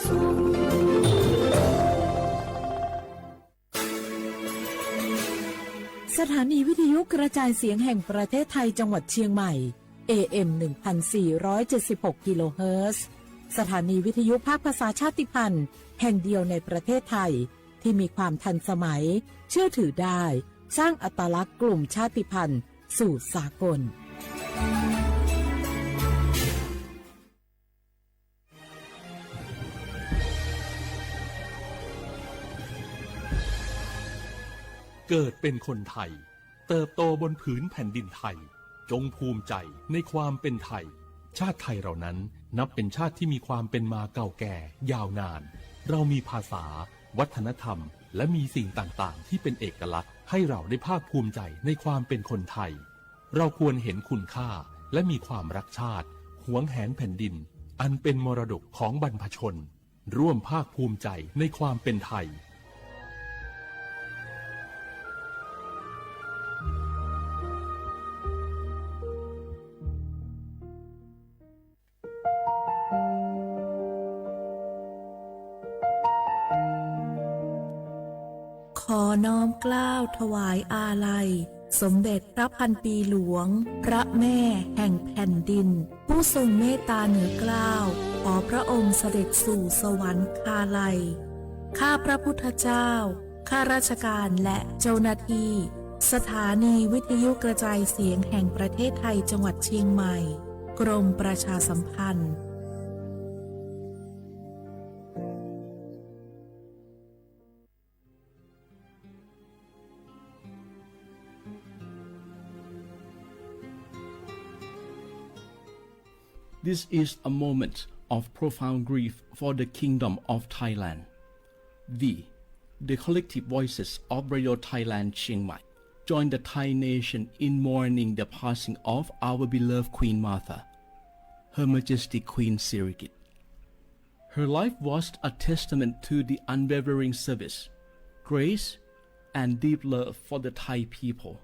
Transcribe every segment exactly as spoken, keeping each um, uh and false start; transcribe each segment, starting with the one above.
สถานีวิทยุกระจายเสียงแห่งประเทศไทยจังหวัดเชียงใหม่ เอ เอ็ม หนึ่งพันสี่ร้อยเจ็ดสิบหก กิโลเฮิรตซ์ สถานีวิทยุภาคภาษาชาติพันธุ์แห่งเดียวในประเทศไทย ที่มีความทันสมัย เชื่อถือได้ สร้างอัตลักษณ์กลุ่มชาติพันธุ์สู่สากล เกิดเป็นคนไทย เติบโตบนผืนแผ่นดินไทย จงภูมิใจในความเป็นไทย ชาติไทยเรานั้นนับเป็นชาติที่มีความเป็นมาเก่าแก่ยาวนาน เรามีภาษา วัฒนธรรม และมีสิ่งต่างๆ ที่เป็นเอกลักษณ์ ให้เราได้ภาคภูมิใจในความเป็นคนไทย เราควรเห็นคุณค่า และมีความรักชาติ หวงแหนแผ่นดิน อันเป็นมรดกของบรรพชน ร่วมภาคภูมิใจในความเป็นไทย ขอน้อมเกล้าถวายอาลัย สมเด็จพระพันปีหลวง พระแม่แห่งแผ่นดิน ผู้ทรงเมตตาเหนือเกล้า ขอพระองค์เสด็จสู่สวรรคาลัย ข้าพระพุทธเจ้า ข้าราชการและเจ้าหน้าที่ สถานีวิทยุกระจายเสียงแห่งประเทศไทยจังหวัดเชียงใหม่ กรมประชาสัมพันธ์ This is a moment of profound grief for the Kingdom of Thailand. We, the collective voices of Radio Thailand Chiang Mai, join the Thai nation in mourning the passing of our beloved Queen Mother, Her Majesty Queen Sirikit. Her life was a testament to the unwavering service, grace, and deep love for the Thai people.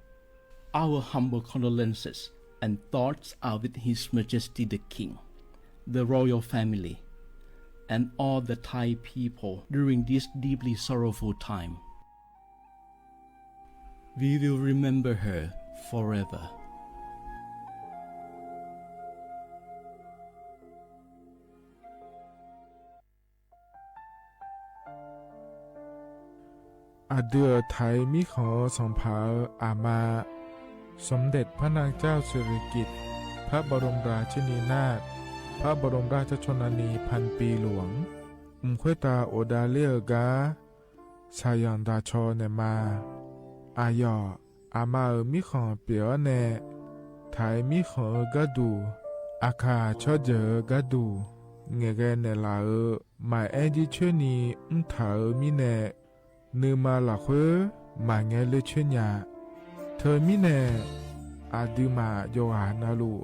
Our humble condolences and thoughts are with His Majesty the King, the royal family, and all the Thai people during this deeply sorrowful time. We will remember her forever. Aqdui-euq Taiq mirkhanq-eu sanqpaq-euq aqma, สมเด็จพระนางเจ้าสิริกิติ์ พระบรมราชินีนาถ พระบรมราชชนนีพันปีหลวง mq khoertav ghofdav ler-eu gar shaqyanq daqcaw naeqma. Aqyawf aqma-euq mirkhanq pyeuf-awr nae, Taiq mirkhanq-eu gharduq, Aqkaq tsawrjeuq-eu gharduq, ngaeqghae naeqlaf-euq maqaer jircoer ni mrtaq-euq mirnae, nuima lafkhoer maqngae ler coer nya. Teumirnae, aqduimaf yawqghaq navluf,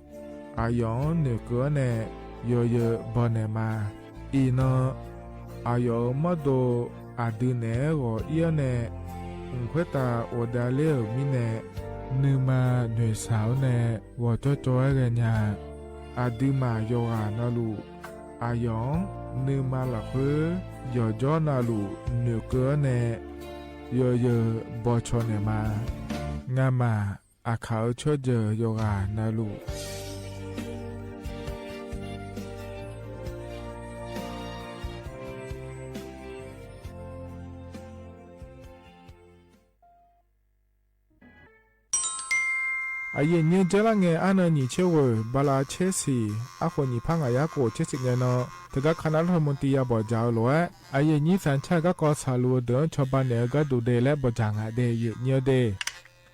aqyawf-anr noeqkeuv-awr nae yawzeu bawnaeq ma. Iqnan, aqyawf-euq mawrdo aqdui naeq-aer ghawq ir-awr nae, mq khoertav ghofdav ler-euq mirnae, nuima noeqshaq-awr nae ghawqjawr jawr-aer ghaenya. Aqduimaf yawqghaq navluf, aqyawf-anr nuima lafkhoer yawqjawr navluf noeqkeuv-awr nae yawzeu bawcaw naeqma. Ngamaf Aqkaq-euq tsawrjeuq yawqghaq navluf, aqyuif nyir-eu jawrlar ngae arnan nyiq tser ghoeq bala tser siq arkhof nyiq par ngaq yar khof tser siq ngae nan, teugar คณะรัฐมนตรี ya bawqdzaq-eu lof-aer, aqyuif nyir sanqcar-eu garkawv saqluf-eu deuq-anr cawba naeq-eu gharduq de laer bawqdzaq ngaq de, aqyuif nyir-eu de.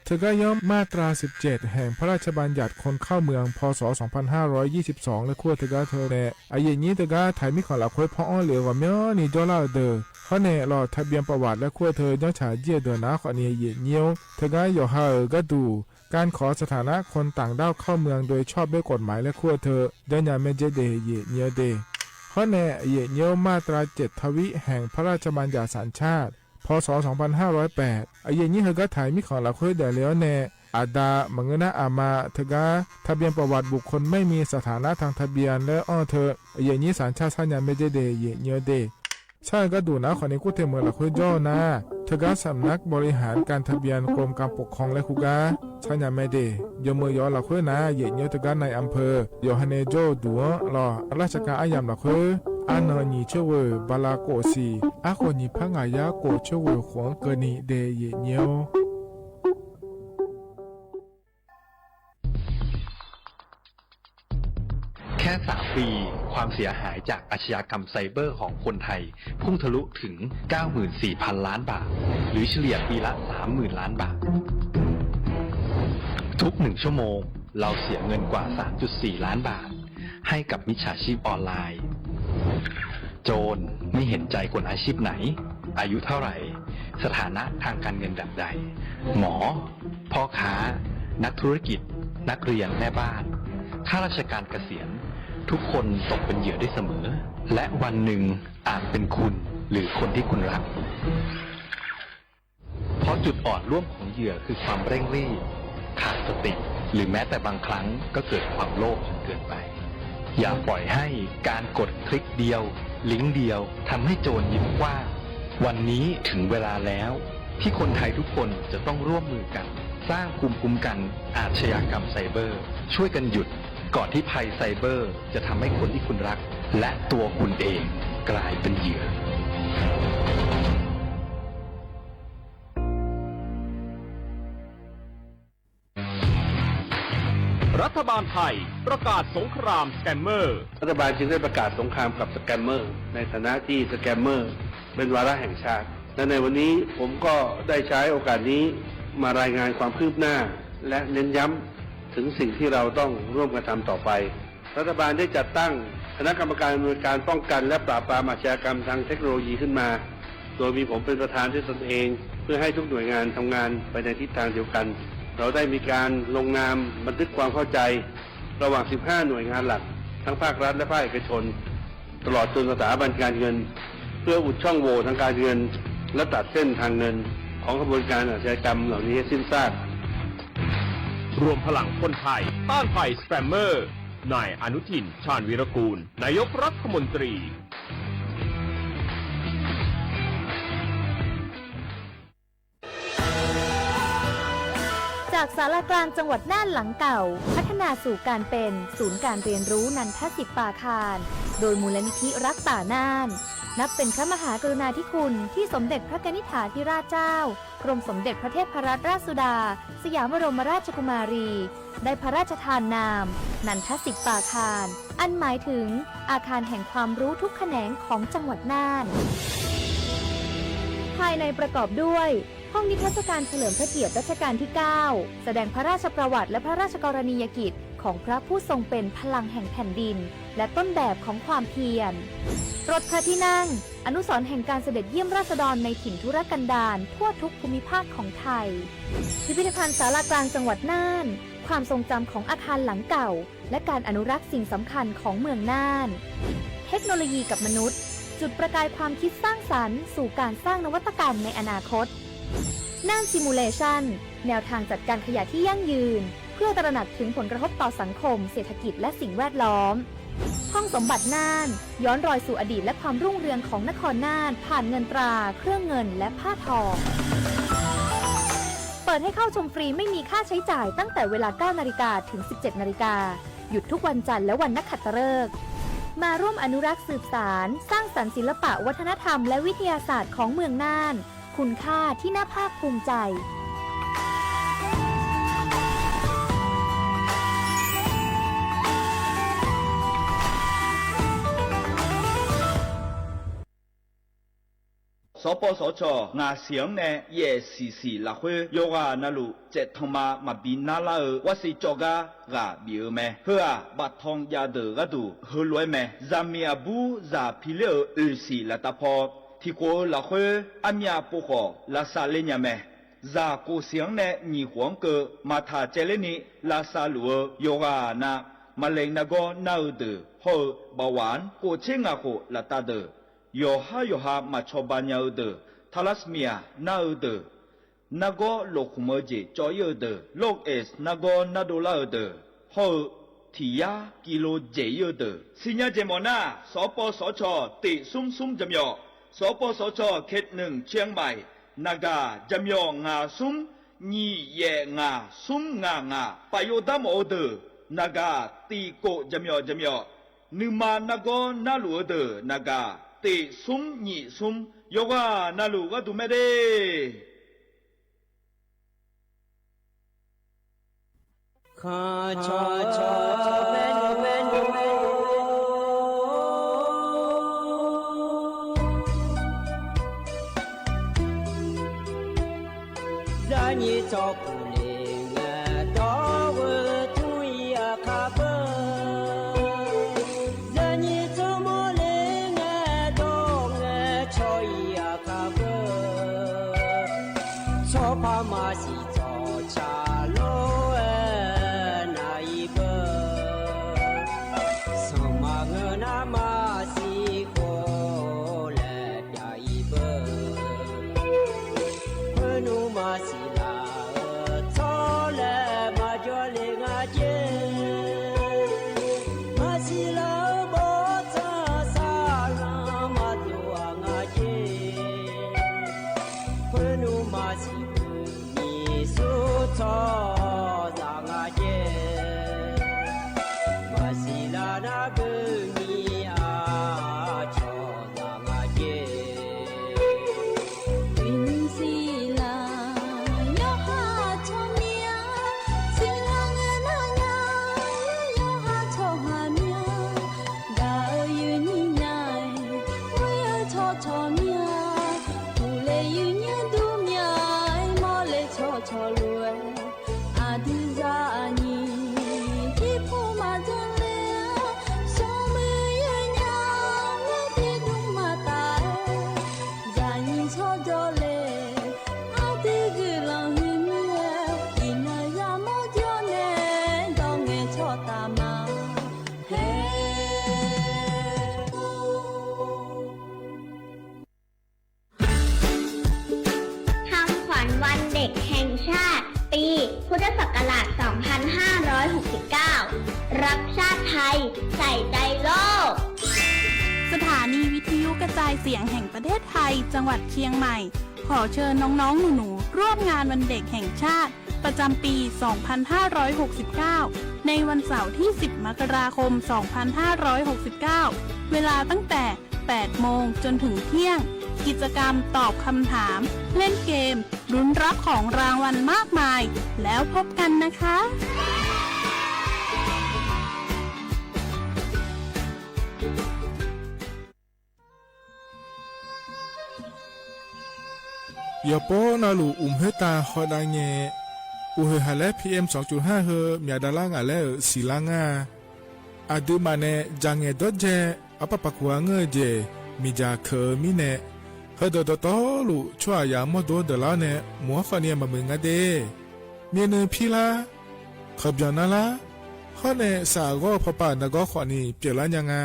Teugar yanr มาตราสิบเจ็ด แห่งพระราชบัญญัติคนเข้าเมือง พ.ศ. สองพันห้าร้อยยี่สิบสอง laer kur-eu teugar teu nae, aqyuif nyir teugar Taiq mirkhanq lafkhoer paw-anr lef-eu ghawqmyanrni jawrlar-euq deuq, hawr nae lawq ทะเบียนประวัติ laer kur-eu teu janrtsaq jir-eu deuq nar khawfni, aqyuif nyir-or, teugar yawqha-euq gharduq การขอสถานะคนต่างด้าวเข้าเมืองโดยชอบด้วยกฎหมาย laer kur-eu teu janrnya maerjer de, aqyuif nyir-eu de. Hawr nae aqyuif nyir-or, มาตราเจ็ดทวี แห่งพระราชบัญญัติสัญชาติ พ.ศ. สองพันห้าร้อยแปด aqyuif nyir heugar Taiq mirkhanq lafkhoer daefle-awr nae, Aqda maqngeur nar aqma teugar ทะเบียนประวัติบุคคลไม่มีสถานะทางทะเบียน laer anr-eu teu, aqyuif aqnyir saqcar sharnya mae de de, aqyuif aqnyir-eu de. Sar-eu gharduq nar khawfni kurteq meuq lafkhoer jawr-eu nar, teugar สำนักบริหารการทะเบียน กรมการปกครอง laer hu gar sharnya mae de. Yawmeuq yawf-eu lafkhoer nar, aqyuif aqnyir teugar นายอำเภอ yawqha nae jawr-eu duq-anr lawq, ราชการ aryamq lafkhoer, arnan nyiq coer ghoeq bala khof siq, arkhof nyiq par ngaq yar khof coer ghoeq khof-anr keuvni de, aqyuif aqnyir-or. แค่สามปี ความเสียหายจากอาชญากรรมไซเบอร์ของคนไทย พุ่งทะลุถึง เก้าหมื่นสี่พันล้านบาท หรือเฉลี่ยปีละ สามหมื่นล้านบาท ทุกหนึ่งชั่วโมง เราเสียเงินกว่า สามจุดสี่ล้านบาท ให้กับมิจฉาชีพออนไลน์ โจรไม่เห็นใจคนอาชีพไหน อายุเท่าไหร่ สถานะทางการเงินแบบใด หมอ พ่อค้า นักธุรกิจ นักเรียน แม่บ้าน ข้าราชการเกษียณ ทุกคนตกเป็นเหยื่อได้เสมอ และวันหนึ่งอาจเป็นคุณหรือคนที่คุณรัก เพราะจุดอ่อนร่วมของเหยื่อคือความเร่งรีบ ขาดสติ หรือแม้แต่บางครั้งก็เกิดความโลภจนเกินไป อย่าปล่อยให้การกดคลิกเดียว ลิงก์เดียว ทำให้โจรยิ้มกว้าง วันนี้ถึงเวลาแล้ว ที่คนไทยทุกคนจะต้องร่วมมือกัน สร้างภูมิคุ้มกันอาชญากรรมไซเบอร์ ช่วยกันหยุด ก่อนที่ภัยไซเบอร์จะทำให้คนที่คุณรัก และตัวคุณเองกลายเป็นเหยื่อ รัฐบาลไทยประกาศสงครามสแกมเมอร์ รัฐบาลจึงได้ประกาศสงครามกับสแกมเมอร์ ในฐานะที่สแกมเมอร์เป็นวาระแห่งชาติ และในวันนี้ผมก็ได้ใช้โอกาสนี้มารายงานความคืบหน้า และเน้นย้ำถึงสิ่งที่เราต้องร่วมกันทำต่อไป รัฐบาลได้จัดตั้งคณะกรรมการอำนวยการป้องกันและปราบปรามอาชญากรรมทางเทคโนโลยีขึ้นมา โดยมีผมเป็นประธานด้วยตนเอง เพื่อให้ทุกหน่วยงานทำงานไปในทิศทางเดียวกัน เราได้มีการลงนามบันทึกความเข้าใจ ระหว่าง สิบห้า หน่วยงานหลัก ทั้งภาครัฐและภาคเอกชน ตลอดจนสถาบันการเงิน เพื่ออุดช่องโหว่ทางการเงิน และตัดเส้นทางเงินของขบวนการอาชญากรรมเหล่านี้ให้สิ้นซาก รวมพลังคนไทยต้านภัยสแกมเมอร์ นายอนุทิน ชาญวีรกูล นายกรัฐมนตรี จากศาลากลางจังหวัดน่านหลังเก่า พัฒนาสู่การเป็นศูนย์การเรียนรู้นันทสิปปาคาร โดยมูลนิธิรักป่าน่าน นับเป็นพระมหากรุณาธิคุณที่สมเด็จพระกนิษฐาธิราชเจ้า กรมสมเด็จพระเทพรัตนราชสุดา สยามบรมราชกุมารี ได้พระราชทานนาม นันทสิปปาคาร อันหมายถึงอาคารแห่งความรู้ทุกแขนงของจังหวัดน่าน ภายในประกอบด้วย ห้องนิทรรศการเฉลิมพระเกียรติรัชกาลที่ เก้า แสดงพระราชประวัติและพระราชกรณียกิจของพระผู้ทรงเป็นพลังแห่งแผ่นดิน และต้นแบบของความเพียร รถพระที่นั่ง อนุสรณ์แห่งการเสด็จเยี่ยมราษฎรในถิ่นทุรกันดารทั่วทุกภูมิภาคของไทย พิพิธภัณฑ์ศาลากลางจังหวัดน่าน ความทรงจำของอาคารหลังเก่า และการอนุรักษ์สิ่งสำคัญของเมืองน่าน เทคโนโลยีกับมนุษย์ จุดประกายความคิดสร้างสรรค์สู่การสร้างนวัตกรรมในอนาคต น่าน Simulation แนวทางจัดการขยะที่ยั่งยืน เพื่อตระหนักถึงผลกระทบต่อสังคม เศรษฐกิจ และสิ่งแวดล้อม ห้องสมบัติน่าน ย้อนรอยสู่อดีตและความรุ่งเรืองของนครน่าน ผ่านเงินตรา เครื่องเงิน และผ้าทอ เปิดให้เข้าชมฟรีไม่มีค่าใช้จ่ายตั้งแต่เวลา เก้านาฬิกา ถึง สิบเจ็ดนาฬิกา หยุดทุกวันจันทร์และวันนักขัตฤกษ์ มาร่วมอนุรักษ์สืบสาน สร้างสรรค์ศิลปะวัฒนธรรมและวิทยาศาสตร์ของเมืองน่าน คุณค่าที่น่าภาคภูมิใจ สปสช ngaq siq-anr nae yaef siq siq lafkhoer yawqghaq navluf caevtanq ma maqbi narlar-eu วัคซีน cawv gar ghaq bif-eu mae. Heu-aq, baftanq jav deuq gharduq heulof-aer mae. Zaqmiq aqbur zaq piler-euq oeq siq laftav paw, tiqkhof-eu lafkhoer armyav pov khawf lavsav ler nya mae. Zaq kof siq-anr nae nyiq khof-anr keuv maqtaq caevler ni lavsav luf-eu yawqghaq nav, มะเร็ง nargawr nar-eu deuq hawr-eu เบาหวาน khof tser ngaq khof laftav deuq, yawqhar yawqha maqcawba nya-eu deuq, thalassemia nar-eu deuq, nargawr lofkhmq-eu jeq cawv-ir-eu deuq, log-es nargawr nardov lar-eu deuq hawr-eu, tiq yar kilo dzaeq-ir-eu deuq sirnya jeq mawf nar, sawqpawv sawqcawq tiq smr smr jaqmyawf, sawqpawv sawqcawq เขตหนึ่ง เชียงใหม่ naqgaq jaqmyawf ngaq smr nyiq yaef ngaq smr ngaq ngaq paf yov dar mawf-eu deuq naqgaq tiq kof jaqmyawf jaqmyawf, nuima nargawr narluf-eu deuq naqgaq tiq smr nyiq smr, yawqghaq navluf gharduq mae de. คำขวัญวันเด็กแห่งชาติ ปีพุทธศักราช สองพันห้าร้อยหกสิบเก้า รักชาติไทย ใส่ใจโลก สถานีวิทยุกระจายเสียงแห่งประเทศไทย จังหวัดเชียงใหม่ ขอเชิญน้องๆหนูๆ ร่วมงานวันเด็กแห่งชาติ ประจำปี สองพันห้าร้อยหกสิบเก้า ในวันเสาร์ที่ สิบ มกราคม สองพันห้าร้อยหกสิบเก้า เวลาตั้งแต่ แปดโมง จนถึงเที่ยง กิจกรรมตอบคำถาม เล่นเกม ลุ้นรับของรางวัลมากมาย แล้วพบกันนะคะ Yawqpov navluf uqmq khoertav hawdav ngae, uqhoeq haq laer P M สองจุดห้า heu myaq dav lar ngaq laer-euq siqlar ngar-a. Aqduimaf nae dzaq ngaeq dawrdzae arpar paq kuq-a ngeur-eu jeq miqdzaq keuq-eu mirnae, heudeuq dawqtawvluf tsawrhaqzaq mawrdo deuq lar-awr nae mq-anr khawfni maqmuiq nga de. Myavnuiv pirlar, kawqbyanq narlar, hawr nae saf ghawr-eu pawpav nargawr khawfni pyeuflar nya nga.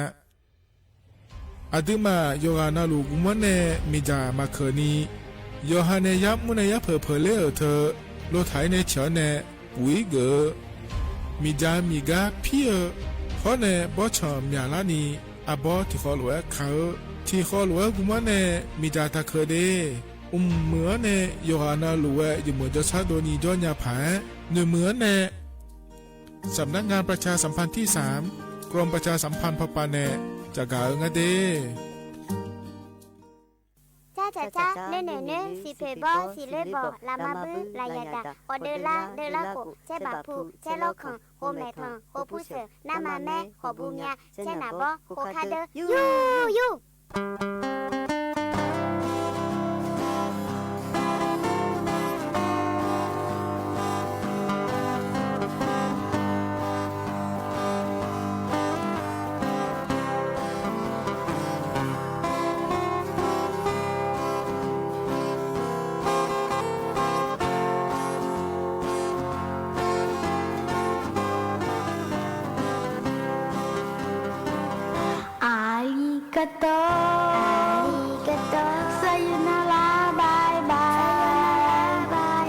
Aqduimaf yawqghaq navluf guvmawr nae miqdzaq maqkeuq ni, yawqha nae yar mr nae yar peuq peuq ler-euq teu, lotaq-ir nae ciq-awr nae puq-ir geuf-eu, miqdzaq miqgar pir-eu, hawr nae bawrtsanq myaqlar ni, arbawr tiqkhawv lof-aer kaq-eu, tiqkhawv lof-aer guvmawr nae miqdzaq taqkeuq de. Mqmuiq-anr nae yawqghaq navluf-aer yawmuiq jawrshar dovni jawr nya paq-aer, noeqmuiq-anr nae สำนักงานประชาสัมพันธ์ที่สาม กรมประชาสัมพันธ์ พป nae caqgaq-eu ngar de. Car caq car, noer noeq noer, siqpoeq bawr, siqloer bawq, lafma buir, lafyaq daq, ghawqdeuv lar, deuv lar khof, caer baq pu, caer lawr kanq, khof maeq tanq, khof pur sheuq, narma maer, khawqbu myav, caer naq bawr, khof kar deuv, yur yur. Arigato. Arigato. Sayonara. Bye bye. Sayonara. Bye.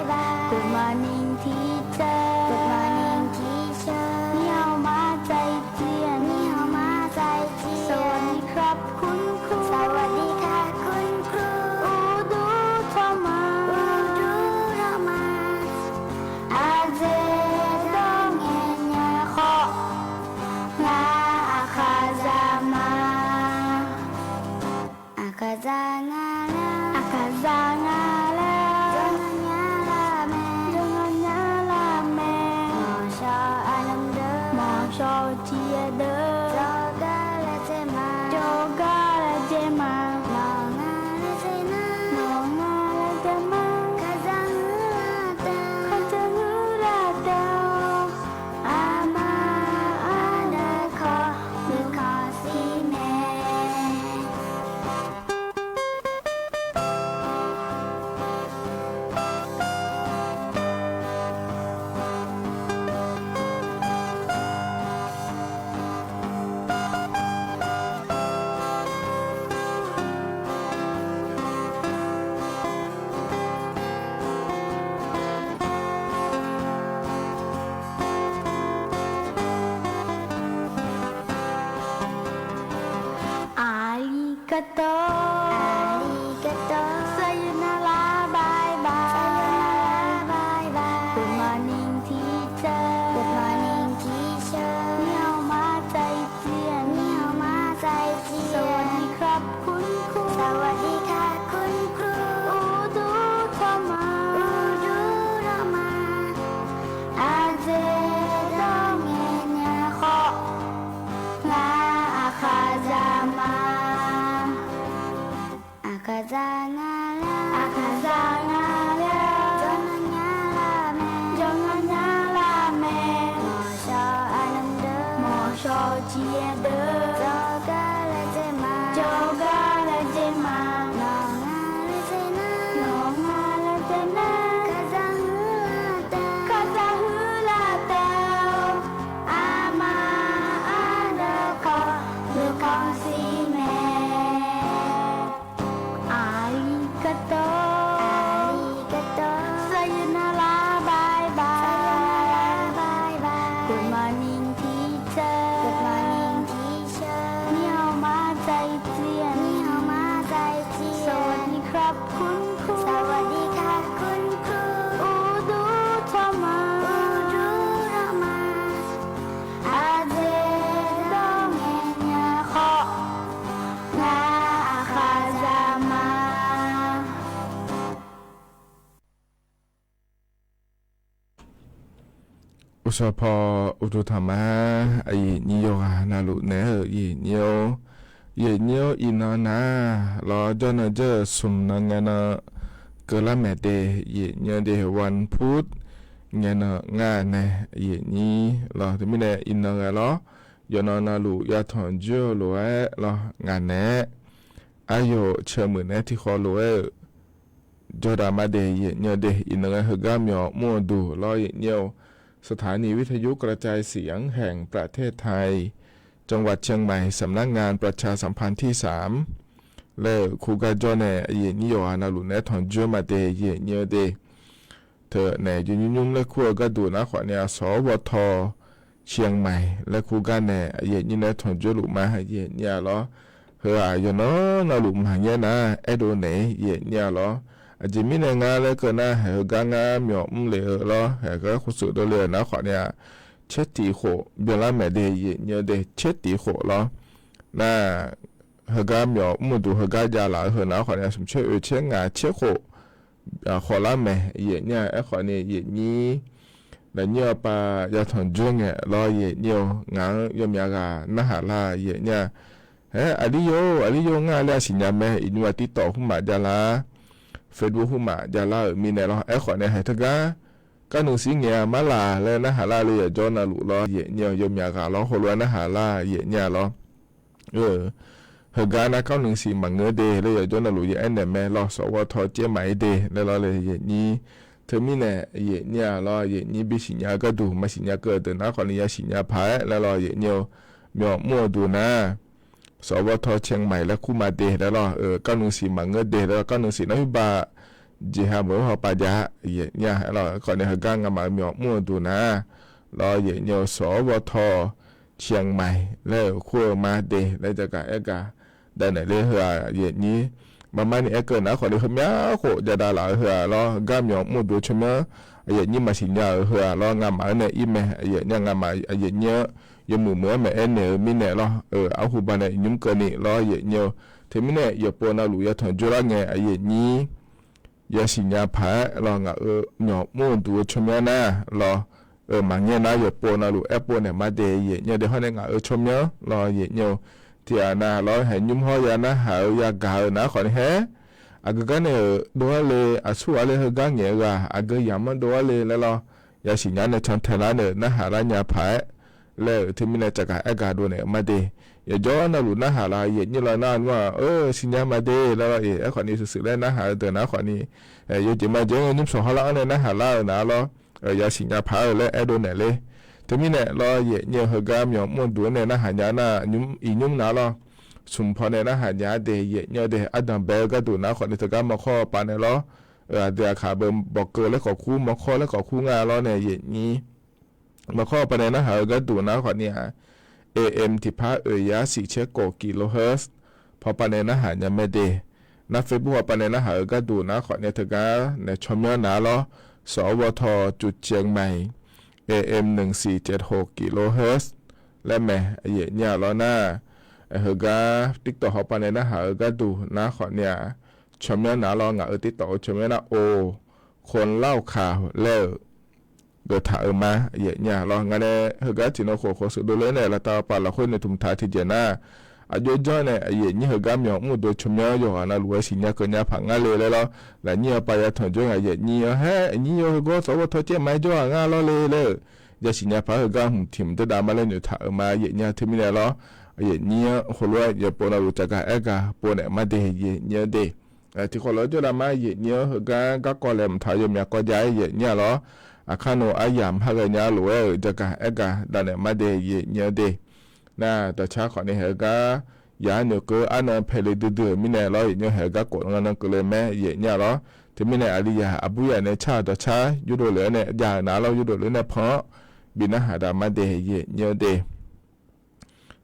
Aqkaqzaq nga laer, aqkaqzaq nga laer, jawrnan nya lar mae, jawrnan nya lar mae, mawqshawq aqnmr deuq, mawqshawq-eu ciqyaer deuq, jawrgar laejae ma, jawrgar laejae ma, nawq nga laejae nar, nawq nga laejae ma, kaqzaq huiq lar taef, kaqzaq huiq lar taef-awr, aqma aqda kawv nuikhanr shir mae. Arigato, arigato, sayonara, bye bye, sayonara, bye bye, good morning teacher, good morning teacher, 你好吗再见, 你好吗再见, สวัสดีครับคุณครู, สวัสดีค่ะคุณครู, อุดูทอมา, อุดูทอมา, aqjeq dawr ngaeq nya khawf, ngar aqkaqzaq ma. Aqkaqzaq nga laer, aqkaqzaq nga laer, jawrnan nya lar mae, jawrnan nya lar mae, mawqshawq aqnmr deuq, mawqshawq-eu ciqyaer deuq, jawrgar laejae ma, jawrgar laejae ma, nawq nga laejae nar, nawq nga laejae nar, kaqzaq huiq lar taef, kaqzaq huiq lar taef-awr, aqma aqda kawv nuikhanr shir mae. Arigato, arigato, sayonara, bye bye, sayonara, bye bye, good morning teacher, good morning teacher, 你好吗再见, 你好吗再见, สวัสดีครับคุณครู, สวัสดีค่ะคุณครู, อุดูทอมา, อุดูทอมา, aqjeq dawr ngaeq nya khawf, ngar aqkaqzaq ma. Uqshawq paw uqduq taqma, aqyuif nyir yawqghaq navluf naeq-aer-euq yaeqnyir-or, yaeqnyir-or iqnan nar, lawr jawrnan jawr-euq smq nan ngae nan keuvlar maeq de, yaeqnyir-eu de วันพุธ ngae nan ngar nae yaeqnyir lawr teumirnae iqnan ghae lawr, yawqnan navluf yatanq joer-eu lof-aer lawr ngaq naeq-aer aqyawf-euq ceuq muiq naeq-aer tiqkhawv lof-aer-euq jawrdaq ma de yaeqnyir-eu de iqnan ghae heugar myawf mr-eu duq lawr yaeqnyir-or, สถานีวิทยุกระจายเสียงแห่งประเทศไทย จังหวัดเชียงใหม่ สำนักงานประชาสัมพันธ์ที่สาม laer-euq kur gar jawr nae yaeqnyir yawqghaq navluf naeq-aer tanq joer ma de yaeqnyir-eu de. Teu naeq jir nymr nymr laer kur-eu gharduq nar khawf ni-a สวท. เชียงใหม่ laer kur gar nae yaeqnyir nae-aer tanq joer luf ma yaeqnyir-a lawr. Heu-aq yawqnan navluf maqngaer nar aerdov naeq-ir yaeqnyir-a lawr. Aqjeq mirnae ngar laer keuv nar haeq heugar ngar myawf mr lef-eu lawr haeq gar khofsuf dovle-euq nar khawf ni-a, caer tiq khof byanlar maeq de yaeqnyir-eu de caer tiq khof lawr. Nar heugar myawf mr-eu duq heugar jav laf-eu heu nar khawf ni-a smq caer oeq caer ngaq caer khof khawf lar maeq yaeqnyir-a. Aerkhawf ni yaeqnyir lafnyir-awr pav yatanq joer ngae lawr yaeqnyir-or ngaq-anr yawmyav ghaq narhaq lar yaeqnyir-a. Aer aqlir yo aqlir yo ngar laer-a siqnya mae iqnymr-aq TikTok khmrmaf javlar, Facebook khmrmaf javlar-euq mirnae lawr. Aerkhawf nae haeq teugar garnuiv shir ngaeq-a marlaq laer narhaq lar le yawqjawr navluf lawr yaeqnyir-awr yawmyav ghaq lawr heulof-aer narhaq lar yaeqnyir-a lawr. Heugar nar garnuiv shif maqngeur de laer yawqjawr navluf ya aernaeq mae lawr สวท. เชียงใหม่ de laer lawr le yaeqnyir. Teumirnae yaeqnyir-a lawr yaeqnyir bisiqnya-eu gharduq maqsiqnya keuv-eu deuq nar khawf ni ya siqnya paq-aer laer lawr yaeqnyir-or, myawf mr-eu duq nar สวท. เชียงใหม่ laer kur ma de laer lawr. Garnuiv shif maqngeur de laer lawr garnuiv shif nar khoerbav jeqha meuq-eu hawpav jav yaeqnyir-a. Aerkhawf ni heugar ngamaf-euq myawf mr-eu duq nar lawr yaeqnyir-or สวท. เชียงใหม่ laer-euq kur-eu ma de laer jagaq aer gaq. Daqnaeq ler heu-aq yaeqnyir maqmar ni aer keuv nar khawf ni heumyav khof jadav laf-eu heu-aq lawr heugar myawf mr-eu duq tsawrmyanr yaeqnyir maqsiqnya-euq heu-aq lawr ngamaf-anr nae ir mae yaeqnyir-a ngamaf yaeqnyir-anr yawmuiq muiq-aer maeq-aer naeq-eu mirnae lawr, arhu baqnae iqnymr keuvni lawr yaeqnyir-eu. Teumirnae yawqpov navluf yatanq jawrlar ngae aqyuif aqnyir yasiq nya paq-aer lawr ngaq-euq myawq mr-eu duq-eu tsawrmyanr nar lawr, maqngaer nar yawqpov navluf aerpov naeq ma de yaeqnyir de hawr nae ngaq-euq tsawrmyanr lawr yaeqnyir-eu. Tiqghaq nav lawr haeqnymr hawr ya narhaq-eu yagaq-eu nar khawfni haer, aqgeu gar nae-euq dov-ar le, aqsur ghaq le heugar ngaeq-eu ghaq aqgeu yamq-anr dov-ar le laer lawr, yasiq nya nae cantae lar nae narhaq lar nya paq-aer laer-euq teumirnae tsafgaq aergaq dovnaeq-eu ma de. Yawqjawr navluf narhaq laf yaeqnyir lawr nar nmr-aq, siqnya ma de laer lawr, aerkhawfni shuif shuif laer narhaq-eu deuq nar khawfni, yawjeq ma jeq-anr nymrshawq hawrlar-anr nae narhaq lar-eu nar lawr, yasiq nya paq-aer-eu laer aerdov naeq le. Teumirnae lawr yaeqnyir-eu heugar myawq mr-eu duq-anr nae narhaq nya nar, iqnymr nar lawr, smq paw nae narhaq nya-ar de yaeqnyir de. Ardanq bae-eu gharduq nar khawfni teugar mawrkawr pav nae lawr, aqdui aqkaq beu bawqkeuv laer khawf kur mawrkawr laer khawf kur nga lawr nae yaeqnyir mawrkawr pav nae narhaq-eu gharduq nar khawfni-aq, A M tiqpar oeq yar siq caer khof kilohertz paw pav nae narhaq nya mae de. Nar Facebook pav nae narhaq-eu gharduq nar khawfni teugar nae tsawrmyanr nar lawr, สวท. จุดเชียงใหม่ A M หนึ่งสี่เจ็ดหก kilohertz laer mae yaeqnyir-aq lawr nar, heugar TikTok hawpav nae narhaq-eu gharduq nar khawfni-aq, tsawrmyanr nar lawr ngaq-euq TikTok-eu tsawrmyanr nar o, คนเล่าข่าว laer-euq geuf taq-euq ma yaeqnyir-aq lawr. Ngaq nae heugar tiqnan khof khof shuif dovle nae laftav pav lafkhoer nae tmq taq tiqjeq nar, aqjox janr nae yaeqnyir heugar myawq mr-eu duq tsawrmyanr yawqghaq navluf-aer siqnya keuv nya paq ngar le laer lawr, lafnyir-eu pav yatanq jawr ngaq yaeqnyir-anr haer, aqnyir yawr heugawr สวท. caer ma-aer jawr-aq ngar lawr le laer-euq yasiq nya paq-aer heugar hmq tiq mq dawrdav ma laer nyoeq taq-euq ma yaeqnyir-aq. Teumirnae lawr, yaeqnyir-anr khoerlof-aer yawqpov navluf tsafgaq aergaq pov naeq ma de yaeqnyir-anr de. Tiqkhawf lof-aer jawrdav ma yaeqnyir-anr heugar garkawv laeqhmq taq-eu yawmyaq kawv jav-aer yaeqnyir-aq lawr, aqkar nmr aryamq ha ghae nya lof-aer-euq tsafgaq aergaq dav naeq ma de yaeqnyir-anr de. Nar dawqcar khawfni haeq-eu gar yaq-anr noeqkeuv arnan paeq le duidui-euq mirnae lawr yaeqnyir haeq-eu gar khof ngar nan keuvle mae yaeqnyir-aq lawr. Teumirnae aqliyaq aqburyaq nae car-euq dawqcar yurdov lef-aer nae jav-euq nar lawr yurdov lef nae pan-anr bi narhaq dav ma de yaeqnyir-anr de.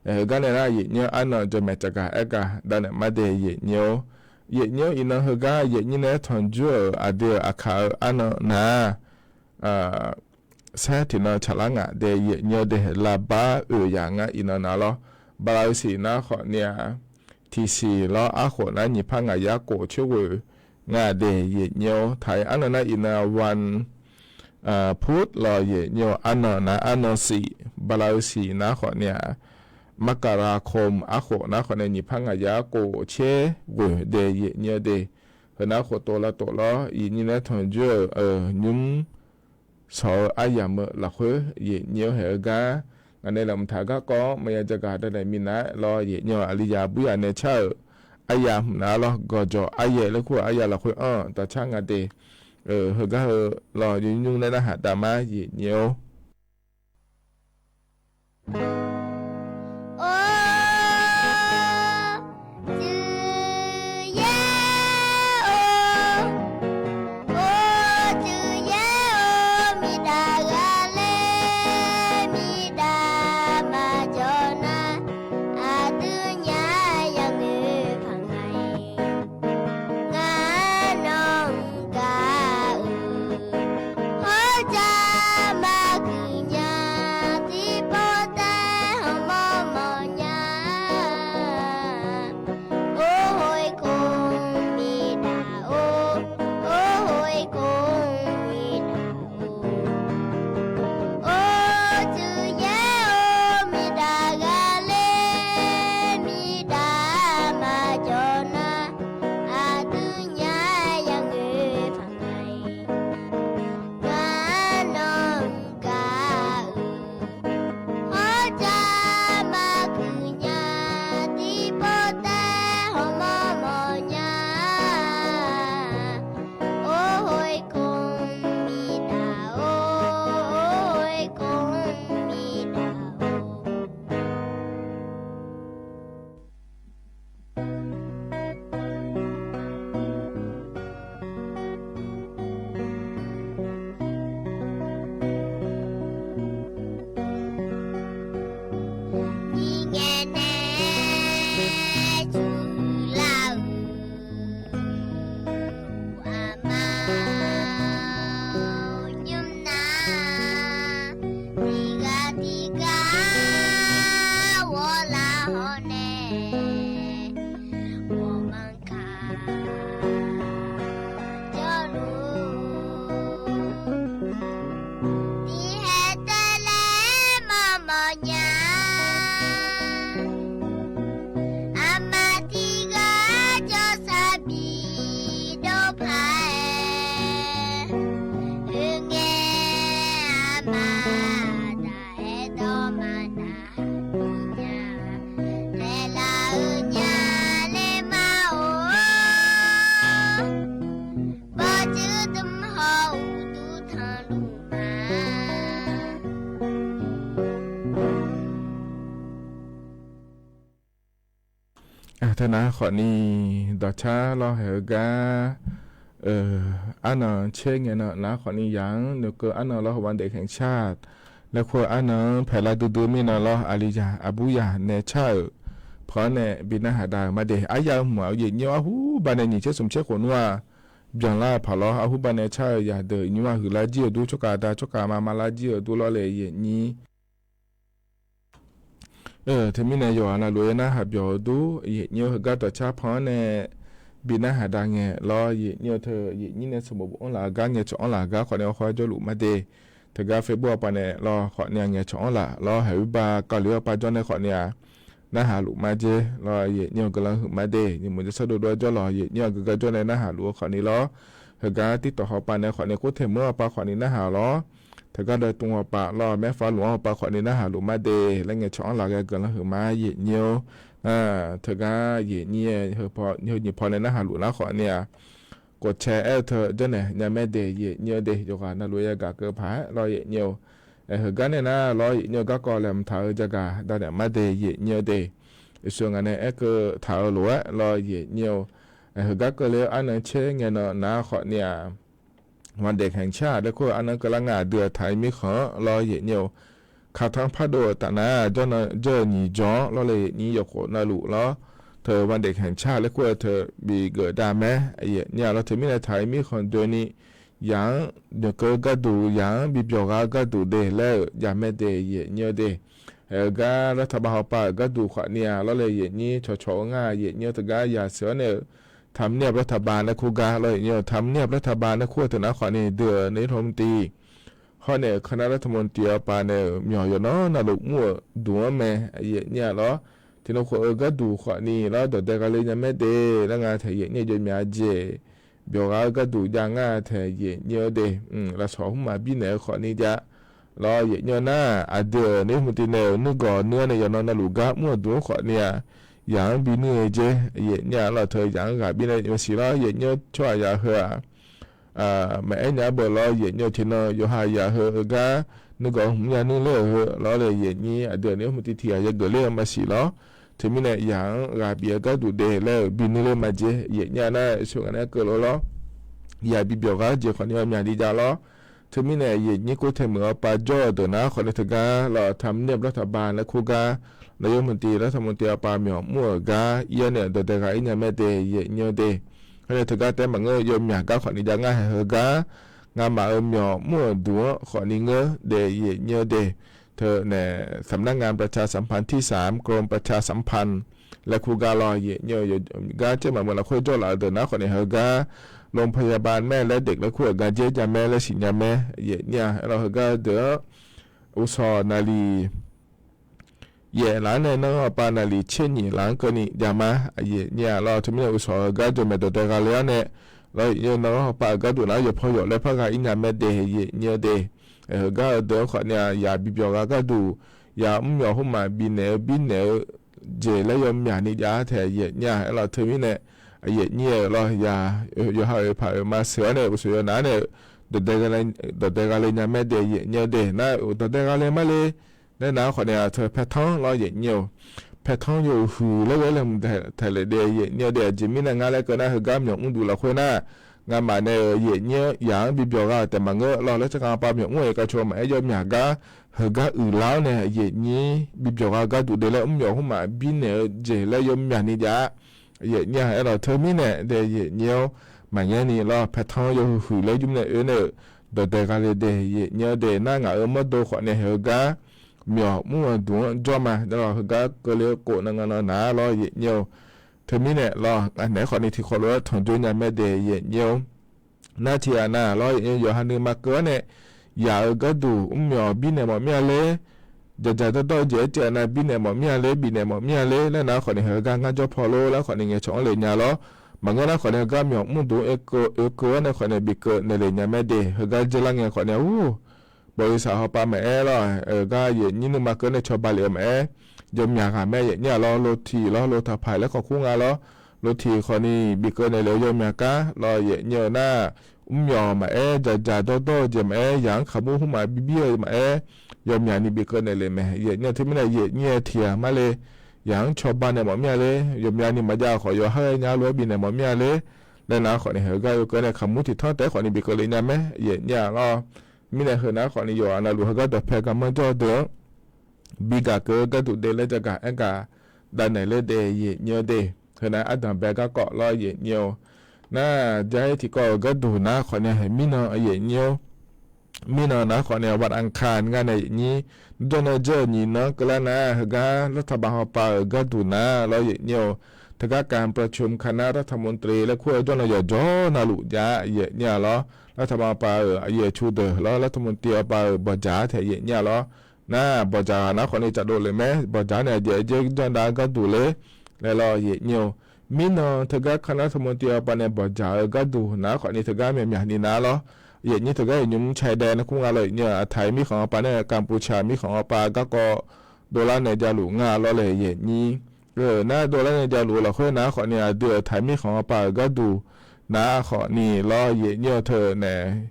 Heugar nae nar yaeqnyir-anr arnan jawrmaeq tsafgaq aergaq dav naeq ma de yaeqnyir-or. Yaeqnyir-anr iqnan heugar yaeqnyir nae-aer tanqjur-euq aqdui-euq aqkaq-eu arnan nar saer tiqnan tsaqlar ngaq de yaeqnyir-anr de. Lavbar oeq yaq ngar iqnan nar lawr, bala-eu siq nar khawfni-aq, tiqsiq lawr arkhof nar nyiq par ngaq yar khof coer ghoeq nga de yaeqnyir-or. Taq-ir arnan nar iqnan wan pur lawr yaeqnyir-or. Arnan nar arnan siq bala-eu siq nar khawfni-aq, มกราคม arkhof nar khawfni nyiq par ngaq yar khof coer ghoeq de yaeqnyir-anr de. Heu nar khof tov lavtof lawr yaeqnyir nae-aer tanqjur-euq nymr shawq-eu aryamq-eu lafkhoer yaeqnyir-anr haeq-eu gar ngaq nae laeqhmq taq-eu garkawv-anr maqya tsafgaq dav naeq minav-aer lawr yaeqnyir-aq aqliyaq aqburyaq nae car-euq arya hmq nar lawr gawqjawq aryaeq laer kur-euq arya lafkhoer anr-euq dawqcar nga de. Heugar heu lawr yawnyir nymr nae narhaq dav ma yaeqnyir-or. Or, Cuiv yaer-or, Cuiv yaer-or, miqdaq ghaq laer miqdaq maqjawr nar, aqdui nya yanoeq paq nga-iq, ngar nawq-anr gaq-euq hawr ja maqkuiq nya tiqpov taef Nar khawfni dawqcar lawr haeq-eu gar, arnan caer ngae nan nar khawfni yaq-anr noeqkeuv arnan lawr heuwan daef khanqshar laer kur-eu arnan-anr paeqlar duidui mirnan lawr, aqlizaq aqburyaq nae car-euq paq-anr nae bi narhaq dav-euq ma de. Aryav-eu hmq-aq, yaeqnyir-awr arhuba nae nyiq tser smq tser khof nmr-aq, byanlar-eu paq lawr, arhuba nae car-eu yaqdeuq nymr-aq huiqlar jir-eu dur, tsawrkaf da tsawrkaf ma malar jir-eu dur lawr le yaeqnyir. Teumirnae yawqghaq navluf-aer narhaq byawq-eu dur, yaeqnyir-eu heugar dawqcar paq-anr nae bi narhaq dav ngae lawr, yaeqnyir-eu teu yaeqnyir nae sanqbof bofanr laf-eu gar ngaeqcawq anr laf-eu gar khawfni hawkhaw-aer jawrluf ma de. Teugar Facebook-a paq nae lawr khawfni-aq ngaeqcawq anr laf lawr, haeq-eu ba kavlef-awr paq jawr nae khawfni-aq narhaq luf ma jer lawr, yaeqnyir-eu guiqlanq huiq ma de. Nyiq muiq jawrshar dovdov-aer jawrlawq, yaeqnyir-aq guiqgar jawr nae narhaq luf-eu khawfni lawr, heugar TikTok hawpaq nae khawfni, khoertaeq meuq-anr hawpaq khawfni narhaq lawr, teugar dae tmq hawpaq lawr, maerfar luf-anr hawpaq khawfni narhaq luf ma de laer ngaeqcawq anr laf ghae guiqlanq huiq ma yaeqnyir-or. Teugar yaeqnyir heu nyiq paw nae narhaq luf nar khawfni-aq, khofcae aer-eu teu janrnaeq nya mae de yaeqnyir-eu de. Yawqghaq navluf yagaq keuv paq-aer lawr yaeqnyir-or. Heugar nae nar lawr yaeqnyir-eu garkawv laeqhmq taq-eu jagaq danaeq ma de yaeqnyir-eu de. Iqsur ngaq nae aerkeuv taq-eu lof-aer lawr yaeqnyir-or. Heugar keuvle-eu arnan caer ngae nan nar khawfni-aq, วันเด็กแห่งชาติ laer kur-eu arnan keuvlar nga aqdui-aq taq-eu mirkhanq-anr lawr yaeqnyir-or. Kaqtanr pardov-euq tafnar jawr nan jawr-eu nyiq jawr-anr lawr le yaeqnyir yawqkhof navluf lawr, teu วันเด็กแห่งชาติ laer kur-eu teu bi geuf dav mae yaeqnyir-aq lawr. Teumirnae taq-eu mirkhanq doeni yaq-anr noeqkeuv-eu gharduq, yaq-anr bi byawq ghaq-eu gharduq de laer-euq jav mae de yaeqnyir-eu de. Heugar รัฐบาล hawpaq-euq gharduq khawfni-aq lawr le yaeqnyir cawqcawq-eu ngar yaeqnyir-eu teugar yaq sheuq-awr nae-euq ทำเนียบรัฐบาล laer kur gar lawr yaeqnyir-or. ทำเนียบรัฐบาล laer kur-eu teu nar khawfni dui-euq นายกรัฐมนตรี hawr nae-euq คณะรัฐมนตรี hawpaq nae-euq myawq yawqnan navluf mr-euq duq-anr mae yaeqnyir-aq lawr. Tiqnan khof-eu gharduq khawfni lawr dawqdae gha le nya mae de laer nga taeq yaeqnyir jawr myaq jeq byawq ghaq-eu gharduq jav ngar taeq yaeqnyir-eu de. Lafsawq hmq maqbir naeq-eu khawfni jav lawr yaeqnyir-eu nar, aqdui-euq นายกรัฐมนตรี nae-euq nuirgawq nuir-anr nae yawqnan navluf gar mr-euq duq-anr khawfni-aq, yaq-anr bi nuir-eu jer yaeqnyir-aq lawr teu yaq-anr ghaq bif nae maqsiq lawr yaeqnyir-eu tsawrhaq yaq heu-aq, maqaer nya-aer beu lawr yaeqnyir-eu tiqnan yawqha yaq heu-eu gar nuirgawq hmq ya nuir ler-euq heu lawr le yaeqnyir aqdui-euq นายกรัฐมนตรี tiq ghaq yageuf ler-eu maqsiq lawr. Teumirnae yaq-anr ghaq bif-eu gharduq de laer-euq bi nuir ler ma jer yaeqnyir-aq nar, iqsur ngaq nae aerkeuv lof lawr, yaq bi byawq ghaq-eu jeq khawfni yawmyaq ni jav lawr. Teumirnae yaeqnyir khoertaeq meuq-awr paq jawr-eu deuq nar khawfni teugar lawr ทำเนียบรัฐบาล laer kur gar นายกรัฐมนตรี รัฐมนตรี hawpaq myawq mr-euq gar ir-awr nae-euq dawqdae gha ir nya mae de yaeqnyir-eu de. Hawr nae teugar taef maqngeur yawmyaq gar khawfni jav ngar haeq heu gar, ngamaf-euq myawq mr-euq duq-anr khawfni ngeur de yaeqnyir-eu de. Teu nae สำนักงานประชาสัมพันธ์ที่สาม กรมประชาสัมพันธ์ laer kur gar lawr yaeqnyir-eu gar caer maqmeuq lafkhoer jawrlaf-eu deuq nar khawfni heugar โรงพยาบาลแม่และเด็ก laer kur-euq gar jer jav mae laer siqnya mae yaeqnyir-aq. Aerlawr heugar deuq-anr uqshawq naqliq yaef laf-anr nae nanr hawpaq naqliq tser nyiq laf-anr keuvni jav ma yaeqnyir-aq lawr. Teumirnae uqshawq-eu gar jawrmaeq dawqdae gha le-anr nae lawr yaeqnyir-eu nanr hawpaq-euq gharduq nar yawqpaw yawq laer par gha ir nya mae de yaeqnyir-eu de. Heugar-eu deuq-anr khawfni-aq yaq bi byawq ghaq gharduq, yaq mrmyawq khoermaf bifnaeq-eu birnaeq-eu jeq laer yawmyaq ni jav-a taeq yaeqnyir-aq. Aerlawr teumirnae yaeqnyir-euq lawr yaq yawqha oeq paq oeq ma sheuq-awr nae uqshawq yawqnaf-anr nae-euq dawqdae gha le nya mae de yaeqnyir-eu de. Nar-euq dawqdae gha le ma le laer nar khawfni-aq teu paertanr lawr yaeqnyir-eu, paertanr yawhuiq huiq laer ghae-aer laeqhmq taeq lef de yaeqnyir-eu de. Aqjeq mirnae ngar laer keuv nar heugar myawq mr duq lafkhoer nar, ngamaf nae-euq yaeqnyir-anr yaq-anr bi byawq gha-euq taef maqngeur lawr laer tsawrkhav hawpaq myawq mr-euq kavcoq maqaer yawmyaq gar heugar uiqlar-awr nae yaeqnyir bi byawq gha gharduq de laer mrmyawq khoermaf birnaeq-eu jeq laer yawmyaq ni jav-a yaeqnyir-aq. Aerlawr teumirnae de yaeqnyir-awr maqngaer ni lawr paertanr yawhuiq huiq laer yur nae oe nae-euq dawqdae gha le de yaeqnyir-eu de. Nar ngaq-euq mawrdo khawfni heugar myawq mr-eu duq-anr jawr ma. Aerlawr heugar keuvle-eu khof nan nga nan naq-a lawr yaeqnyir-eu. Teumirnae lawr ngaq naeq-aer khawfni tiqkawv lof-aer tanqjoe nya mae de yaeqnyir-eu. Nar tiq ghaq nav lawr yaeqnyir-eu yawqha nuima keuv-awr nae yaq-euq gharduq mrmyawq birnaeq mawf mir-a ler, dzaqdzaq dawrdawr-eu jeq-aer tiq ghaq nav birnaeq mawf mir-a ler, bifnaeq mawf mir-a ler laer nar khawfni heugar ngar jawr paw lor laer khawfni ngaeqcawq-anr le nya lawr. Maqngeur nar khawfni heugar myawq mr duq-anr oekeuv-awr nae khawfni bikeuv naeq le nya mae de. Heugar dzeurlar ngae khawfni-aq ur บริษัท hawpaq maqaer lawr, heugar yaeqnyir nuima keuv nae cawba lef-eu maqaer, yawmyaq ghaq mae yaeqnyir-aq lawr. Lo tiq lawr lo taqpaq laer khawf kur nga lawr. Lo tiq khawfni bikeuv naeq le-eu yawmyaq gar lawr yaeqnyir-eu nar, mrmyawq maqaer, dzaqdzaq dawrdawr-eu jeq maqaer, yaq-anr kaqmur hmqmaq birbir-eu maqaer, yawmyaq ni bikeuv naeq le mae yaeqnyir-eu. Teumirnae yaeqnyir-eu tiq ghaq ma le yaq-anr cawba naeq mawf mir-a ler, yawqmyani maqjav khawf yawqha ghae nya lof-aer bifnaeq mawf mir-a ler laer nar khawfni heugar yawkeuv nae kaqmur tiqtanr taef-aer khawfni bikeuv le nya mae, yaef nyir-a lawr. Mirnae heu nar khawfni yawqha navluf heugar dawqpae garmanr jawr-eu deuq-anr bigaq keuv-eu gharduq de laer jagaq aergaq davnaeq ler de, yaef nyir-eu de. Heu nar ardanq bae garkawv lawr, yaef nyir-eu. Nar jar-ir tiqkawv-euq gharduq nar khawfni mirnan yaef nyir-awr, mirnan nar khawfni วันอังคาร ngar nae yaef nyir. Jawr nae jawr-euq nyiq nan keuvlar nar heugar รัฐบาล hawpav-euq gharduq nar lawr, yaef nyir-eu. Teugar การประชุมคณะรัฐมนตรี laer kur-eu jawr nae yawqjawr navluf jav yaef nyir-a lawr. รัฐบาล hawpav-euq aqyuif aqtsu deuq lawr, รัฐมนตรี hawpav-euq bawqjaq-a taeq yaef nyir-a lawr. Nar bawqjaq ghaq nar khawfni caqdov lef mae, bawqjaq nae aqjeq-aer janr dav-eu gharduq ler laer lawr, yaef nyir-eu. Mirnan teugar คณะรัฐมนตรี hawpav nae bawqjaq-eu gharduq nar khawfni teugar myaqmyaq ni nar lawr, yaef nyir. Teugar iqnymr ชายแดน nae kur nga lawr, yaef nyir-eu. Aqtaq-iq mirkhanq hawpav nae กัมพูชา mirkhanq hawpav garkawv dovlar nae javluf nga lawr laer yaef nyir. Nar dovlar nae javluf-eu lafkhoer nar khawfni aqdui-euq Aqtaq-iq mirkhanq hawpav-euq gharduq nar khawfni lawr, yaef nyir-eu. Teu nae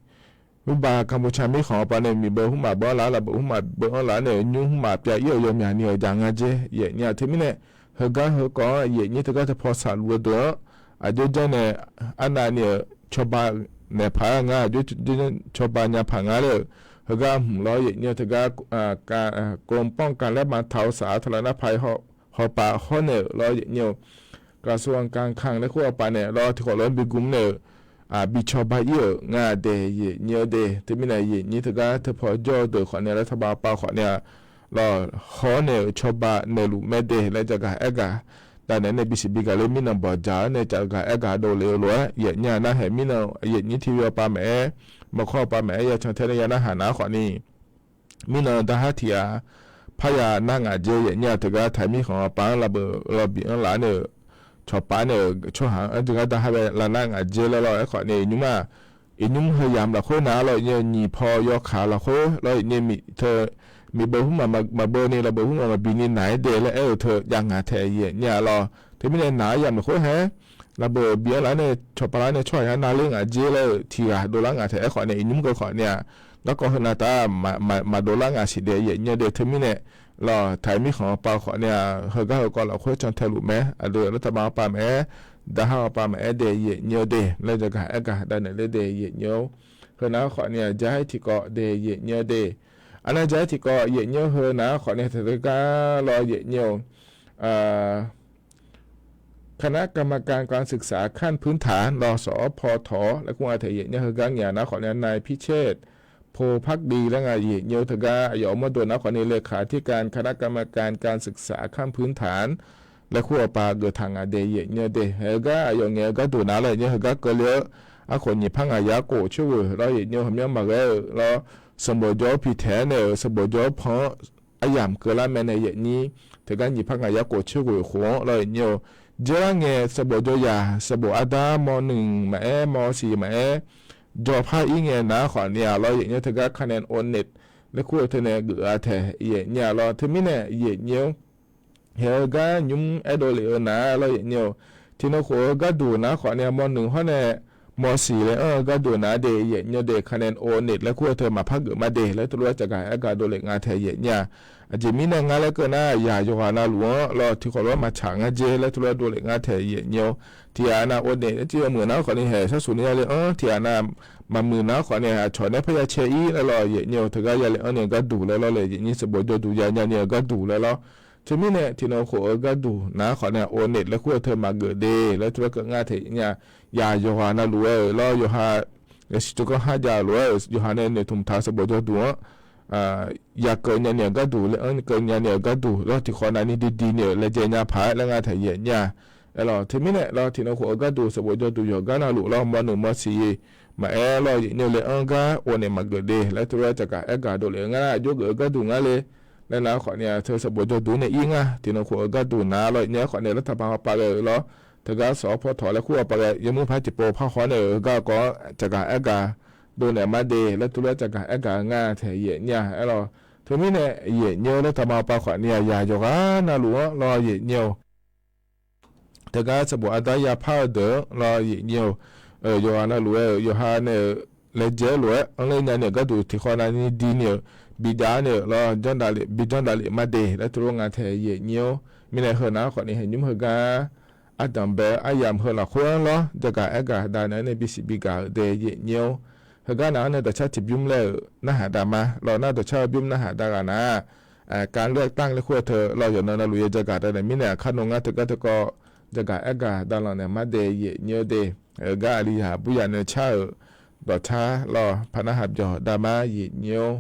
รัฐบาล กัมพูชา mirkhanq hawpav nae miqbeu hmqmaq beu-anr laf, lafbeu hmqmaq beu-anr laf nae nymr hmqmaq pyav-ir-euq yawmyaq ni-euq jaq nga jer, yaef nyir-a. Teumirnae heugar heukawv-anr yaef nyir. Teugar teupawsav luf-eu deuq-anr aqjox janr nae arnavni-euq cawba naeq paq-aer ngar, aqjox janr cawba nya paq nga laer-euq heugar hmq lawr, yaef nyir-eu. Teugar กรมป้องกันและบรรเทาสาธารณภัย hawpav hawr nae-euq lawr, yaef nyir-eu. กระทรวงการคลัง laer kur hawpav nae lawr, tiqkhawf lof-aer bigmr nae-euq bi cawba-ir-euq nga de, yaef nyir-eu de. Teumirnae yaef nyir. Teugar teupaw jawr-eu deuq khawfni รัฐบาล hawpav khawfni-a lawr, hawr nae-euq cawba naeqluf mae de laer jagaq aergaq davnaeq nae bisiq bigaq ler mirnan bawqjaq-anr nae jagaq aergaq dovlef-eu lof-aer yaef nyir-a. Narhaq mirnan yaef nyir tiqyawpav maqaer, maqkawr hawpav maqaer, yacan tae nae ya narhaq nar khawfni mirnan darhar tiq ghaq parya nar ngaq jer, yaef nyir-a. Teugar Aqtaq-iq mirkhanq hawpav-anr lafbeu lawr bi-anr laf nae-euq cawqpav nae-euq tsawrhaq-anr jeugar darhar bae lar nar ngaq jer laer lawr. Aerkhawfni nymr-aq, iqnymr heu yamq lafkhoer nar lawr, yaef nyir-eu. Nyiq paw yawkaq lafkhoer lawr, yaef nyir-eu. Miq teu miqbeu hmqmaq maqbeu ni lafbeu hmqmaq maqbi ni naq-aer de laer aer-eu teu jav ngaq taeq yaef nyir-a lawr. Teumirnae naq-aer yamq lafkhoer haer lafbeu bi-anr laf nae cawqpav lar nae tsawrhaq yar nar ler ngaq jer laer-euq tiq ghaq dovlar ngaq taeq. Aerkhawfni iqnymr keuv khawfni-a garkawv heunav taf maqdovlar ngaq siq de, yaef nyir-eu de. Teumirnae lawr, Aqtaq-iq mirkhanq hawpav khawfni-a heugar heukawv lafkhoer can taeluf mae. Aqdui รัฐบาล hawpav maqaer, darhar hawpav maqaer de, yaef nyir-eu de laer jagaq aergaq davnaeq ler de, yaef nyir-eu. Heunav khawfni-a jar-ir tiqkawv de, yaef nyir-eu de. Aqnav jar-ir tiqkawv yaef nyir-eu. Heunav khawfni teugar lawr, yaef nyir-eu. คณะกรรมการการศึกษาขั้นพื้นฐาน lawr, สอพฐ laer kur nga taeq yaef nyir-eu. Heugar nyiq ghaq nar khawfni-a นายพิเชษ โพภักดี laer nga, yaef nyir-eu. Teugar aqyawf mawrdo nar khawfni เลขาธิการคณะกรรมการการศึกษาขั้นพื้นฐาน laer kur hawpav geuf taq ngaq de, yaef nyir-eu de. Heugar aqyawf ngaeq-eu gharduq nar lawr, yaef nyir-eu. Heugar keuvle-eu arkhof nyiq par ngaq yar khof coer ghoeq lawr, yaef nyir-eu. Heumyanr maqghae-eu lawr, sanqbof jawr-eu pi taeq-aer nae-euq sanqbof jawr-eu pan-anr aryamq keuvlar mae nae yaef nyir. Teugar nyiq par ngaq yar khof coer ghoeq khof-anr lawr, yaef nyir-eu. Dzeurlar ngae sanqbof jawr yaq sanqbof arda mawrnuiq maqaer mawrsiq maqaer jawr par-ir ngae nar khawfni-a lawr, yaef nyir-eu. Teugar คะแนนโอเน็ต laer kur-eu teu nae geuf-a taeq yaef nyir-a lawr. Teumirnae yaef nyir-eu. Heugar nymr aerdov lef-eu nar lawr, yaef nyir-eu. Tiqnan khof-eu gharduq nar khawfni-a mawrnuiq hawr nae mawrsiq laer anr-eu gharduq nar de, yaef nyir-eu de. คะแนนโอเน็ต laer kur-eu teu maqpar geuf ma de laer teulof-aer jagaq aergaq dovlef nga taeq yaef nyir-a. Aqjeq mirnae ngar laer keuv nar, yaq yawqghaq navluf-anr lawr tiqkhawf lof-aer maqtsaq ngar jer laer teulof-aer dovlef nga taeq yaef nyir-eu. Tiq ghaq nar โอเน็ต laer jir-eu meuq nar khawfni haeq sharsuq ni ya le anr, tiq ghaq nar maqmuiq nar khawfni aqcawq nae parya cae-ir laer lawr, yaef nyir-eu. Teugar ya le anr ni-eu gharduq laer lawr, le yaef nyir. Sanqbof jawrduq ya nya ni-eu gharduq laer lawr. Teumirnae tiqnan khof-eu gharduq nar khawfni-a โอเน็ต laer kur-eu teu maqgeuf de laer teulof-aer keuv nga taeq yaef nyir-a. Yaq yawqghaq navluf-aer-euq lawr, yawqha yasiq tsawrganr har jav-eu lof-aer-euq yawqha nae noeqtmq taq-eu sanqbof jawrduq-anr yakeuv nya ni-euq gharduq, laer anr keuv nya ni-euq gharduq lawr, tiqkhawv navni diqdiq ni-euq laejae nya paq-aer laer nga taeq yaef nyir-a. Aerlawq, teumirnae lawr tiqnan khof-eu gharduq sanqbof jawrduq yawqgar navluf lawr mawrnuiq mawrsiq maqaer lawr, yaef nyir-eu. Le anr gar โอเน็ต maqgeuf de laer teulof-aer jagaq aergaq dovlef-eu ngar nar, aqjox geuf-eu gharduq ngar le laer nar khawfni-a teu sanqbof jawrduq nae ir ngar. Tiqnan khof-eu gharduq nar lawr, yaef nyir-a. Khawfni รัฐบาล hawpav ghae-eu lawr, teugar สอพฐ laer kur hawpav ghae, yawmuiq par tiqpov par hawr nae-euq heugar-eu kawv-anr jagaq aergaq dovnaeq ma de laer teulof-aer jagaq aergaq nga taeq yaef nyir-a. Aerlawq, teumirnae yaef nyir-eu. รัฐบาล hawpav khawfni-a yaq yawqghaq navluf-anr lawr, yaef nyir-eu. Teugar sanqbof arda yapar-eu deuq-anr lawr, yaef nyir-eu. Yawqghaq navluf-aer-euq yawqha nae-euq laejae-aer lof-aer anr ler nya ni-euq gharduq tiqkhawv navni diqdiq ni-euq bijav ni-euq lawr, bi janrdavlef ma de laer teulof nga taeq yaef nyir-eu. mirnae heu nar khawfni haeqnymr heugar ardanq bae-eu aryamq heu lafkhoer-anr lawr, jagaq aergaq dav naeq-aer nae bisiq bigaq-euq de yaeqnyir-or. Heugar nav-anr nae dawqcar tiqbymr laer-euq narhaq dav ma lawr, nar dawqcar-eu bymr narhaq dav ghaq nar-aq, kavler tanr laer khoer-eu teu lawr, yawqnan navluf ya jagaq dav naeq mirnae aqkar nor ngar teugar teukawv jagaq aergaq dav lanq naeq mar de yaeqnyir-or de. Heugar aqlizaq burya nae car-euq dawqcar lawr, par narhaq byawq dav mar yaeqnyir-or.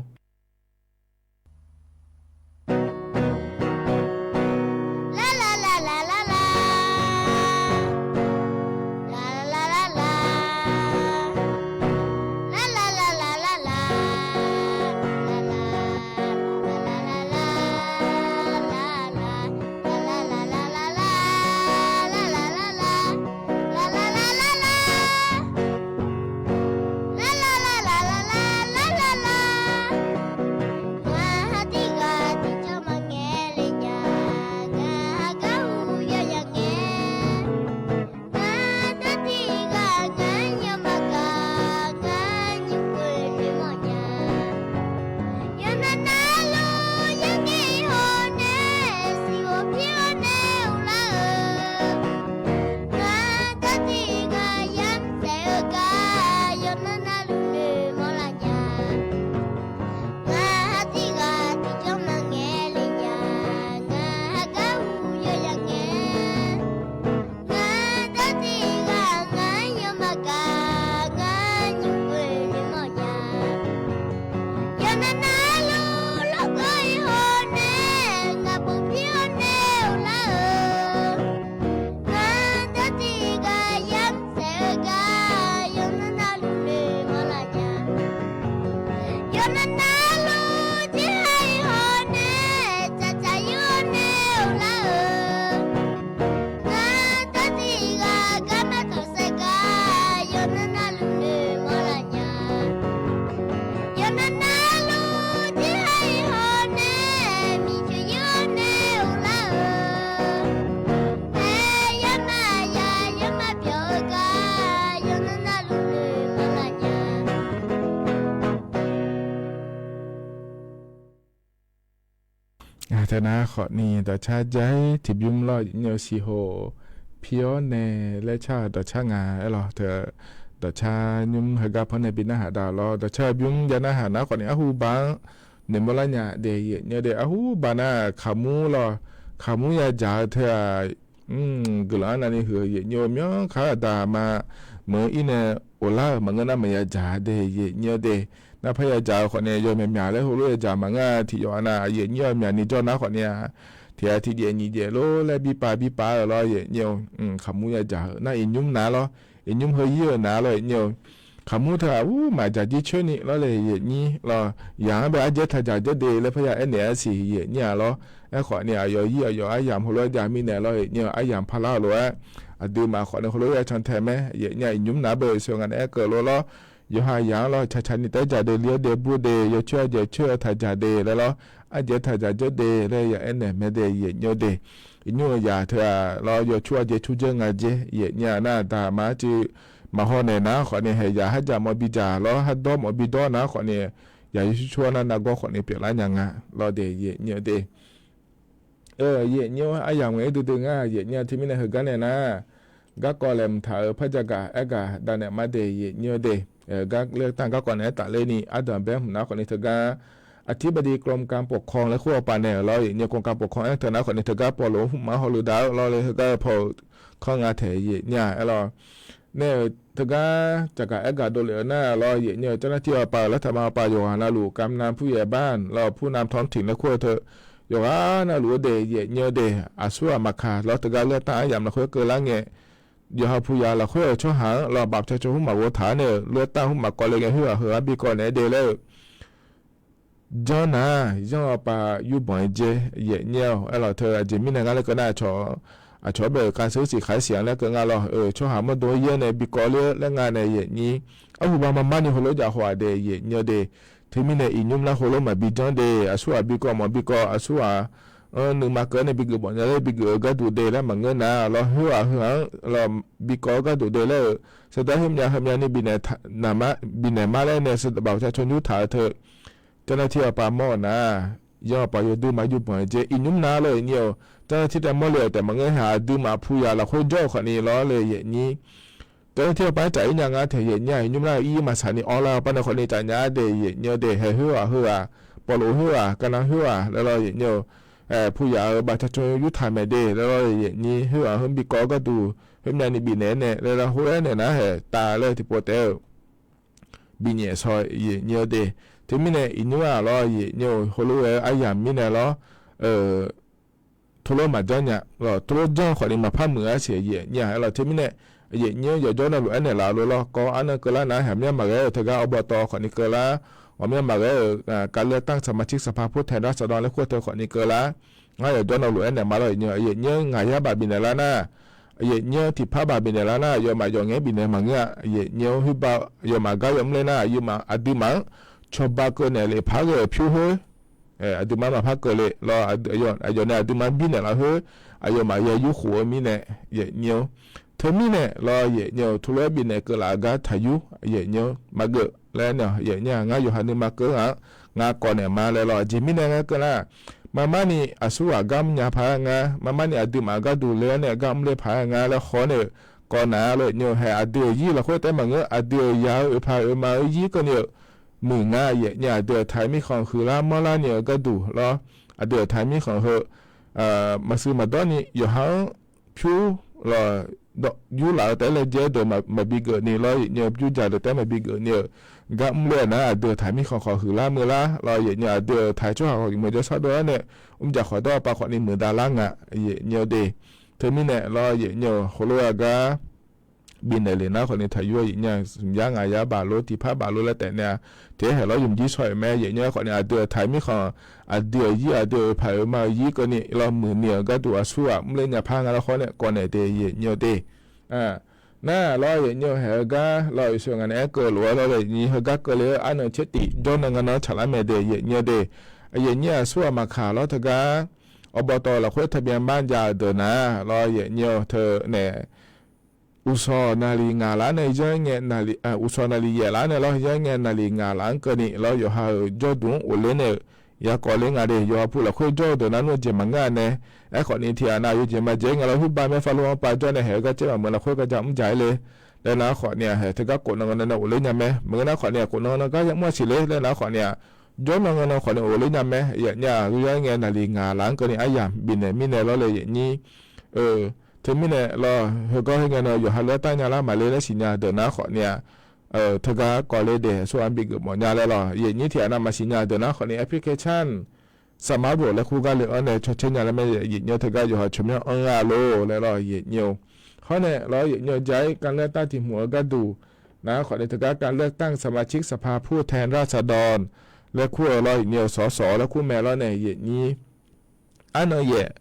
Teunar khawfni dawqcar jair tiqbymr lawr, yaeqnyir-eu siqhoq pir-awr nae laer car-eu dawqcar nga aer lawr. Teu dawqcar nymr heugar par nae bi narhaq dav lawr, dawqcar-eu bymr jav narhaq nar khawfni arhu baq-anr noeqmawr lar nya de yaeqnyir-eu de. Arhu baq nar kaqmur lawr, kaqmur yadzaq-eu teu-aq, guiqlanq-anr navni huiq-eu yaeqnyir-eu myanr kaq-eu daqma meuq-ir nae of lar-euq maqngeur nar maqya dzaq de yaeqnyir-eu de. Nar par yadzaq-eu khawfni yawmyaq myaq laer heulof yadzaq maqngeur-a. Tiqyawf nav yaeqnyir-eu myaq ni jawr nar khawfni-a, tiq ghaq tiqjaev nyiq jaev lor laer bi pav bi pav-eu lawr yaeqnyir-eu. Kaqmur yadzaq-eu nar iqnymr nav lawr, iqnymr heu-ir-eu nav lawr yaeqnyir-eu. Kaqmur teu-aq ur maqdzaq jircoer ni lawr le yaeqnyir lawr, yaq-anr bae ardzaer taq dzaq dzeur de laer parya aernaeq-aer siq yaeqnyir-a lawr. Aerkhawfni aqyawf-ir aqyawf aryamq heulof-aer jav mirnae lawr yaeqnyir-eu, aryamq par lar-eu lof-aer aqduimaf khawfni heulof-aer ya can tae mae yaeqnyir-a. Iqnymr nav bae-euq sheuq nga nae aerkeuv lof lawr, yawqha yaq-anr lawr caqcaq ni taef-aer dzaq de, li-awr de bur de, yawcoer-a dzaecoer-eu taq dzaq de laer lawr, ardzaer taq dzaq dzeur de laer ya aernaeq mae de yaeqnyir-eu de. Iqnymr-eu yaq teu-aq lawr yawcoer-a dzaecoer dzeur nga dzer yaeqnyir-a nar daqma arcuiv maqhaw naeq nar khawfni haeq yaq hardzaq mawf bi dzaq lawr, hardawr mawf bi dawr nar khawfni yaq yawcoer coer-awr nar nargawr khawfni pyeuflar nya nga lawr de yaeqnyir-eu de. Yaeqnyir-awr aryamq ngaeq-ir duidui ngar yaeqnyir-a. Teumirnae heugar nae nar garkawv laeqhmq taq-euq par jagaq aergaq dav naeq mar de yaeqnyir-eu de. Gar laer tanr garkawv naeq-aer tafler ni ardanq bae hmq nar khawfni teugar อธิบดีกรมการปกครอง laer khoer-awr pav naeq-euq lawr yaeqnyir-eu กรมการปกครอง aer teu nar khawfni teugar pawqlof-anr hmqma hawluf dav-eu lawr le heugar-eu paw-euq kanr nga taeq yaeqnyir-a aer lawr. Nae-euq teugar caqgaq aergaq dovlef-eu nar lawr yaeqnyir-eu เจ้าหน้าที่ awqpav-euq lartaq ma awqpav yawqghaq navluf กำนันผู้ใหญ่บ้าน lawr ผู้นำท้องถิ่น laer khoer-eu teu yawqghaq navluf-eu de yaeqnyir-eu de. Aqsur ghaq maqkaq lawr teugar laer tanr aryamq lafkhoer keuvlar ngae, yawqha puq yaq lafkhoer-euq tsawrhaq-anr lawr บัตรประชาชน hmq maqghov taq-ar nae-euq laer tanr hmq maqkawv le ngae khoerghaq heughaq bikawv naeq-aer de laer-eu janr nar, yanr-awr pav yurbanq-aer dzae yaeqnyir-awr aer lawr teu aqjeq mirnae ngar laer keuv nar aqcawq, aqcawq-anr bae-euq khavseur siq khaq-aer siq-anr laer keuv nga lawr-euq tsawrhaq mawrdo-anr yaer nae bikawv ler-eu laer nga nae yaeqnyir. Arhu baq maqmar ni heulof jaq haw-aq de yaeqnyir-eu de. Teumirnae iqnymr nar heulof maqbi janr de. Aqsur ghaq bikawv mawf bikawv, aqsur ghaq-anr nuima keuv-aer nae bigeuf bawf nya laer bigeuf-eu gharduq de laer maqngeur nar lawr, khoerghaq heughaq-anr lawr bikawv-eu gharduq de laer-euq saqdar khoermyav heumyav ni bifnaeq mar laer nae saqdaq บัตรประชาชน yurtaq-eu teu เจ้าหน้าที่ awqpav mawr-euq nar, yanr-eu paq yawduimaf yurbanq-eu jeq iqnymr nar lor yaeqnyir-eu, เจ้าหน้าที่ taef mawrle-euq taef maqngeur haeq aqduimaf puq yaq lafkhoer jawr-eu khawfni lor le yaeqnyir. เจ้าหน้าที่ aqpar-aer tsaf-ir nya nga taeq yaeqnyir-aq iqnymr nar ir maqsaq ni awr lar-eu par nae khawfni tsaf nya-ar de yaeqnyir-eu de. Haeq khoerghaq heughaq, pawqlof khoerghaq, kavnav khoerghaq laer lor yaeqnyir-eu, puq yaq-euq baqtaqcawq yurtaq maeq de laer lor yaeqnyir. Khoerghaq heu bikawv-eu gharduq khoermyavni bifnaeq-aer nae laer lor khoer-aer naeq nar haeq tav laer tiqpov taef-eu bifnyaef shaw yaeqnyir-eu de. Teumirnae iqnymr-aq lor yaeqnyir-eu heulof-aer aryamq mirnae lor, teulof maqjanr nya lor, teulof janr-eu khawfni maqpar muiq-a siq yaeqnyir-aq aer lor. Teumirnae yaeqnyir-anr yawqjawr navluf aernaeq laf-eu lof lor kawv arnan keuvlar nar haeq aqmyanr maqghae-euq teugar อบต. khawfni keuvlar, ghawqmyanr maqghae-euq การเลือกตั้งสมาชิกสภาผู้แทนราษฎร laer kur-eu teu khawfni keuvlar. Ngar yawqjawr navluf aernaeq ma lor yaeqnyir-eu, yaeqnyir-anr ngaq yar baf bifnaeq lar nar, yaeqnyir-anr tiqpar baf bifnaeq lar nar aqyawfmaf yawf ngae bifnaeq maqngeur-a. Yaeqnyir-anr khoerba yawfmaf gar yawmr ler nar aqyawfmaf aqduimaf-anr cawba keuv naeqlef paq-aer ghae-euq pyur khoer, aqduimaf-anr maqpar keuvle lor, aqyawf nae aqduimaf-anr birnaeq laf khoer, aqyawfmaf ya yurkhof-eu mirnae yaeqnyir-or. Teumirnae lor yaeqnyir-eu, teulof-aer bifnaeq keuvlaf-eu gar taqyur yaeqnyir-or. Maqgeuf laer nae yaeqnyir-aq ngar yawqha nuima keuv-anr ngar kawv naeq ma laer lor. Aqjeq mirnae ngar keuvlar, marmarni aqsurghaq gar mrnya paq-aer ngar, marmarni aqduimaf gharduq le-awr nae gar mrler paq-aer ngar laer haw nae-euq kawv nar lor yaeqnyir-eu, haeq aqdui-euq yir lafkhoer taef maqngeur, aqdui-euq ya-eu oeqpaq oeqma-eu yir keuvni-euq muiq nga yaeqnyir, aqdui-euq taq-eu mirkhanq huiqlar manrlar ni-euq gharduq lor. Aqdui-euq taq-eu mirkhanq heu maqsiq maqdawr ni yawqha-anr pyur lawq, yurlaf-eu taef-aer laejae-aer deuq maqbi geuf ni lor yaeqnyir-eu, bymrjaq deuq taef-aer maqbi geuf ni-euq gar mrler-eu nar aqdui-euq taq-eu mirkhanq khawf huiqlar meular lor yaeqnyir, aqdui-euq taq-eu tsawrhaq khawf yawmuiq jawrshar dov-aer nae mrjaq khawf dawr-eu pav khawfni muiqda lar nga yaeqnyir-eu de. Teumirnae lor yaeqnyir-eu, heulof-aer gar bifnaeq le nar khawfni taqyur-a yaeqnyir-aq, smq yar ngaq yar baf lor tiqpar baf lor laer taef nae-a, tiq-aer haeq lawr yumq jir shaw-euq mae yaeqnyir-aer khawfni aqdui-euq taq-eu mirkhanq, aqdui-euq yir aqdui-euq oeqpaq oeqma-euq yir keuvni lawr muiqni-euq gharduq aqsurghaq mrler nya paq nga laer khawf nae kawv naeq de yaeqnyir-eu de. Nar lawr yaeqnyir-eu haeq-eu gar lawr yawshoeq ngaq nae aerkeuv lof-aer lawr yaeqnyir heugar keuvle-eu arnan tser tif jawrnan ngar nan tsaqlar mae de yaeqnyir-eu de. Yaeqnyir aqsurghaq maqkaq lawr teugar อบต. lafkhoer ทะเบียนบ้าน jav-euq deuq nar lawr yaeqnyir-eu teu nae uqshawq naqliq ngaq laf-anr nae yanr ngae, uqshawq naqliq yaef laf-anr nae lawr yanr ngae naqliq ngaq laf-anr keuvni lawr yawqha-euq jawrduq-anr ghofler nae-euq yakawv ler nga de. Yawqha pu lafkhoer jawr-eu deuq nar nmr-eu jeq maqngeur-a nae, aerkhawfni tiqghaq nav yawjeq maqjeq-aer nga lawr, huiqba maer faqlof-anr pav jawr nae haeq-eu gar caer maqmuiq lafkhoer gar ja mr jaq-aer le laer nar khawfni-aq, haeq teugar khof nan nga nan nae ghofler nya mae. Maqngeur nar khawfni-aq, khof nan nga nan gar ya mr-a siq le laer nar khawfni-aq, jawr nan nga nan khawfni ghofler nya mae. Yaeqnyir-aq, yawr ngae naqliq ngaq laf-anr keuvni aryamq bifnaeq mirnae lawr le yaeqnyir-eu, teumirnae lawr heugar khoerngae nan yawqha ler-awr tar nya lar maqle laer siqnya deuq nar khawfni-aq, teugar kawv ler de, aqsurghaq-anr bigeuf mawf nya laer lawr. Yaeqnyir tiqghaq nav maqsiq nya deuq nar khawfni application saqmar bof laer kur gar le-anr nae cawcaer nya laer mae. Yaeqnyir-eu teugar yawqha tsawrmyanr anr nga lor laer lawr yaeqnyir-eu, hawr nae lawr yaeqnyir-eu ja-ir การเลือกตั้ง tiq hmq-eu gharduq nar khawfni teugar การเลือกตั้งสมาชิกสภาผู้แทนราษฎร laer kur-eu lawr yaeqnyir-eu สส. laer kur mae lawr nae yaeqnyir arnan yaef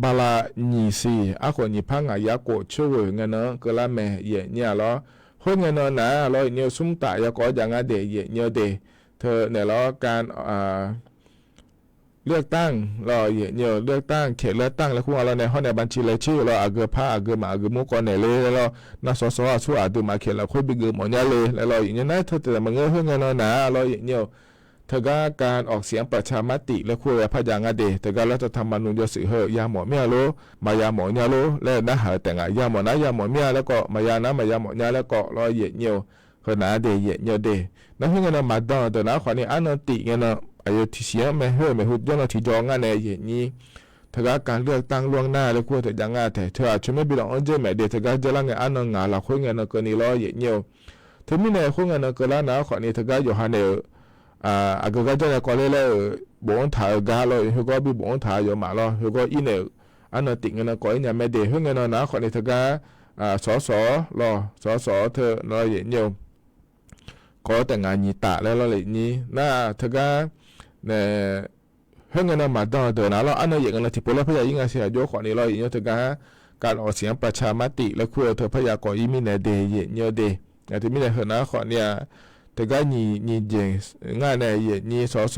bala nyiq siq arkhof nyiq par ngaq yar khof coer ghoeq ngae nan-anr keuvlar mae yaeqnyir-aq lawr. Khoerngae nan nar lawr yaeqnyir-eu smr taf yakawv-aer jav ngar de yaeqnyir-eu de. Teunaeq lawr การเลือกตั้ง lawr yaeqnyir-eu เลือกตั้ง เขตเลือกตั้ง laer kur nga lawr nae hawr nae banci laer coer-eu lawr aqgeu par aqgeu maf aqgeu mur kawv naeq le laer lawr nar สส. aqsurghaq aqduimaf เขต lafkhoer bigeuf mawf nya le laer lawr yaeqnyir nar teu taef maqngeur khoerngae nan nar lawr yaeqnyir-eu teugar การออกเสียงประชามติ laer kur-eu yapar jav ngar de. Teugar รัฐธรรมนูญ yawshuif heu yamawf mir-a lor maqya mawf nya lor laer narhaq-eu taef ngaq, yamawf nar yamawf mir-a laer khawf maqya nar maqya mawf nya laer khawf lawr yaeqnyir-eu, heu nar de yaeqnyir-eu de. Nar khoerngae nan maqdan-euq deuq nar khawfni arnan tif ngae nan aqyawf tiqsiq-anr mae khoer maeqhu jawrnan tiqjaw ngar nae yaeqnyir teugar การเลือกตั้งล่วงหน้า laer kur-eu taef jav ngar taef teu-aq tsawrmyanr bi lawq-anr dzer maeq de. Teugar dzer lar ngae arnan ngaq lafkhoer ngae nan keuvni lawr yaeqnyir-eu, teumirnae khoerngae nan keuvlar nar khawfni teugar yawqha naeq-euq aqgeu gar jawr nae kawv ler laer-euq bof-anr taq-eu gar lawr heugar bi bof-anr taq-eu yawmaf lawr heugar ir naeq-euq arnan tif ngae nan kawv-ir nya mae de. Khoerngae nan nar khawfni teugar สส. lawr สส. teu lawr yaeqnyir-eu kawv-eu taef ngaq nyiq taf laer lawr yaeqnyir nar teugar nae khoerngae nan maqdan-eu deuq nar lawr arnan yaef ngae nan tiqpov laer parya ir nga siq aqjox khawfni lawr yaeqnyir-eu teugar การออกเสียงประชามติ laer kur-eu teu parya kawv-ir mirnae de yaeqnyir-eu de. Teumirnae heu nar khawfni-aq teugar nyiq nyiq jeq ngar nae yaeqnyir สส.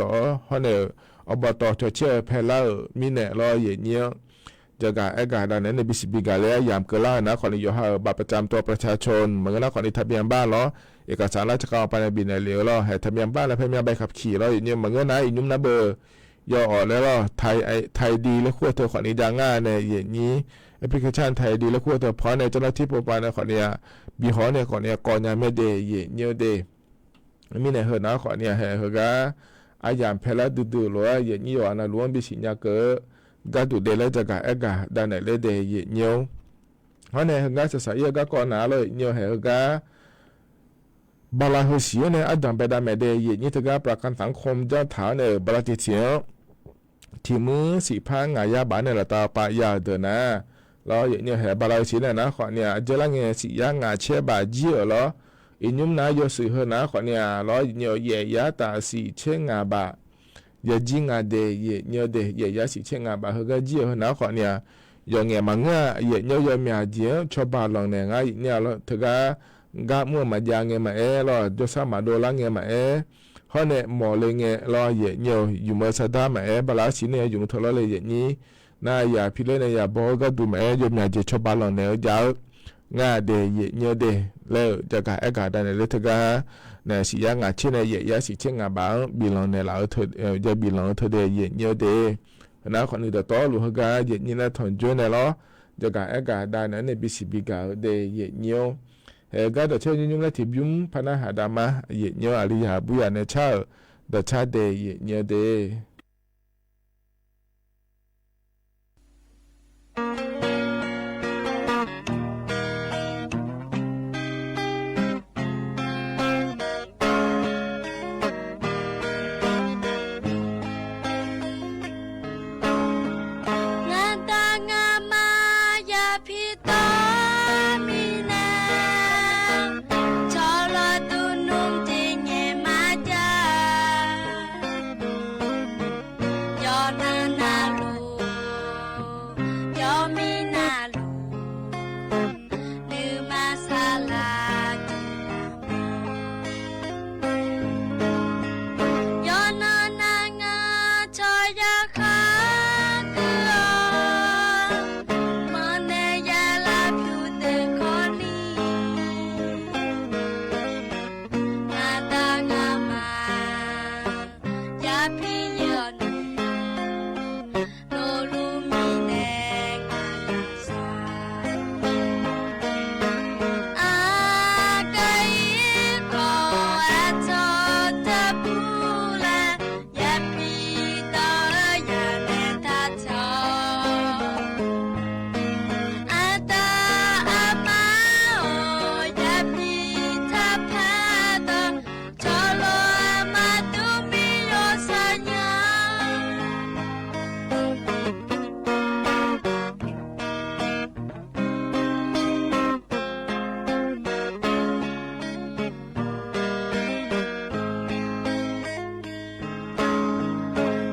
hawr nae-euq อบต. cawcaer-eu paelar-euq mirnae lawr yaeqnyir-anr jagaq aergaq dav naeq-aer nae bisiq bigaq le-aer yamq keuvlar-euq nar khawfni yawqha-euq บัตรประจำตัวประชาชน maqngeur nar khawfni ทะเบียนบ้าน lawr iqkaqsaq nar tsawrkhav-anr pav nae bifnaeq lef-eu lawr haeq ทะเบียนบ้าน laer paer myanr ใบขับขี่ lawr yaeqnyir maqngeur nar iqnymr nar beu yawawq laer lawr, Taidi laer kur-eu teu khawfni jav ngar nae yaeqnyir, application Taidi laer kur-eu teu paw-anr nae เจ้าหน้าที่ povpav nae khawfni-aq, bihaw-awr nae khawfni-aq kawv nya mae dae yaeqnyir-eu dae. Mirnae heu nar khawfni-aq haeq heugar aryamq paelar duidui-eu lof-aer yaeqnyir yawqghaq navluf-anr bisiq nya keuv-eu gharduq dae laer jagaq aergaq davnaeq ler dae yaeqnyir-or. Hawr nae heugar saqsaq ir-eu garkawv naq-ar lawr yaeqnyir-eu haeq heugar bala heu siq-anr nae ardanq baedav maeq dae yaeqnyir teugar ประกันสังคม janr taq-awr nae-euq bala tiqtiq-anr tiqmuir siqpar ngaq yar baf nae laftav pav ya-euq deuq nar, lawr yaeqnyir-eu haeq bala heu siq nae nar khawfni-aq, aqjeq lar ngae siq yar ngaq caer baf jir-euq lawr, iqnymr nar yawshuif heu nar khawfni-aq lawr yaeqnyir-eu yaef yar taf siq caer ngaq baf yajir nga dae yaeqnyir-eu dae, yaef yar siq caer ngaq baf heugar jir-euq heu nar khawfni-aq, yawqngaef maqngeur-a yaeqnyir-eu yawmyaq jeq-anr cawba lanqnaeq ngar yaeqnyir-a lawr teugar gar mr-eu maqjav ngae maqaer lawr, jawrsar maqdov lar ngae maqaer, hawr nae mawq le ngae lawr yaeqnyir-eu yumq-eu sardar maqaer bala-ar siq nae yumq-eu teu lawr le yaeqnyir nar yaq piler nae yaq baw-eu gharduq maqaer yawmyaq jeq cawba lanqnaeq-eu jav-eu ngar dae yaeqnyir-eu dae laer-euq jagaq aergaq davnaeq ler teugar nae siq yar ngaq caer nae yaef yar siq caer ngaq baf-anr biflanq naeqlaf-eu, ja biflanq-eu teu dae yaeqnyir-eu dae. Heunar khawfni dawqtawvluf heugar yaeqnyir laer tanqjoer nae lawr, jagaq aergaq davnaeq-anr nae bisiq bigaq-eu dae yaeqnyir-or. Haeq-eu gar dawqcar nymrnymr laer tiqbymr par narhaq dav ma yaeqnyir-or, aqlizaq burya nae car-euq dawqcar dae yaeqnyir-eu dae. Ngaqda ngaqma yapirdawr mirnae, cawqlawq duq nmr jeq nyaeq maqjav. Yawqnan navluf, yawqmir navluf, nuima saqlaq Yawqnan navnga cawq ya khar gui-awr, manqnaeq ya lav pyur deuq kawvni, ngaqda ngaqma yapir yawqni, dovluf mirnae ngaq yawsar. Aqgeu-ir khawf aqcawq taqbur laer, yapir dawr-eu yanaeq taq cawq. Aqda aqma-or, yapir taqpar dawq, cawqlof-aer maqdur mir yawsar nya.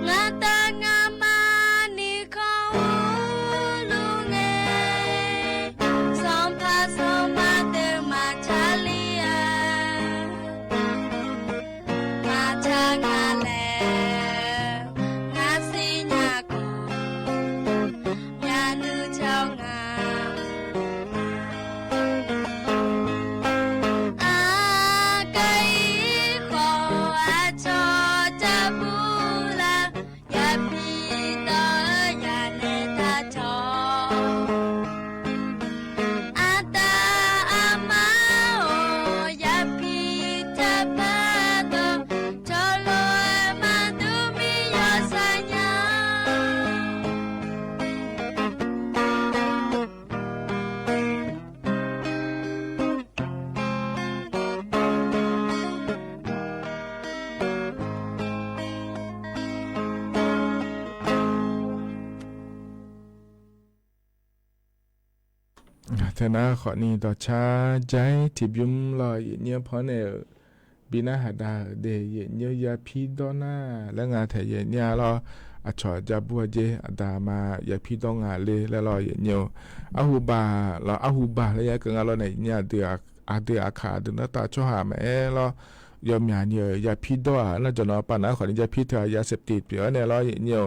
Ngaqda ngaqma nuikhanr urluf ngae, sanqpaq sanqma deuq maqcar ler-a. Maqcar nga laer ngar sir nya khawf, myavnuiv caw nga. Aqgeu-ir khawf aqcawq jabur lar, yapir dawr-eu yanaeq taq cawq. Aqda aqma-or, yapir taqpar dawq, cawqlof-aer maqdur mir yawsar nya. Teunar khawfni dawqcar jair tiqbymr lawr yaeqnyir-anr panr nae-euq bi narhaq da-euq de yaeqnyir yapir dawr nar laer nga taeq yaeqnyir-a lawr. Aqcawq jabur-a jer aqda ma yapir dawr nga le laer lawr yaeqnyir-eu arhu baq lawr arhu baq laer ya keuv nga lawr nae yaeqnyir aqdui aqkaq aqdui nartav tsawrhaq maqaer lawr. Yawmyaq ni-euq yapir dawr-aq nar jawq nawq pav nar khawfni yapir teu-aq ya septiv pyeuf-awr nae lawr yaeqnyir-eu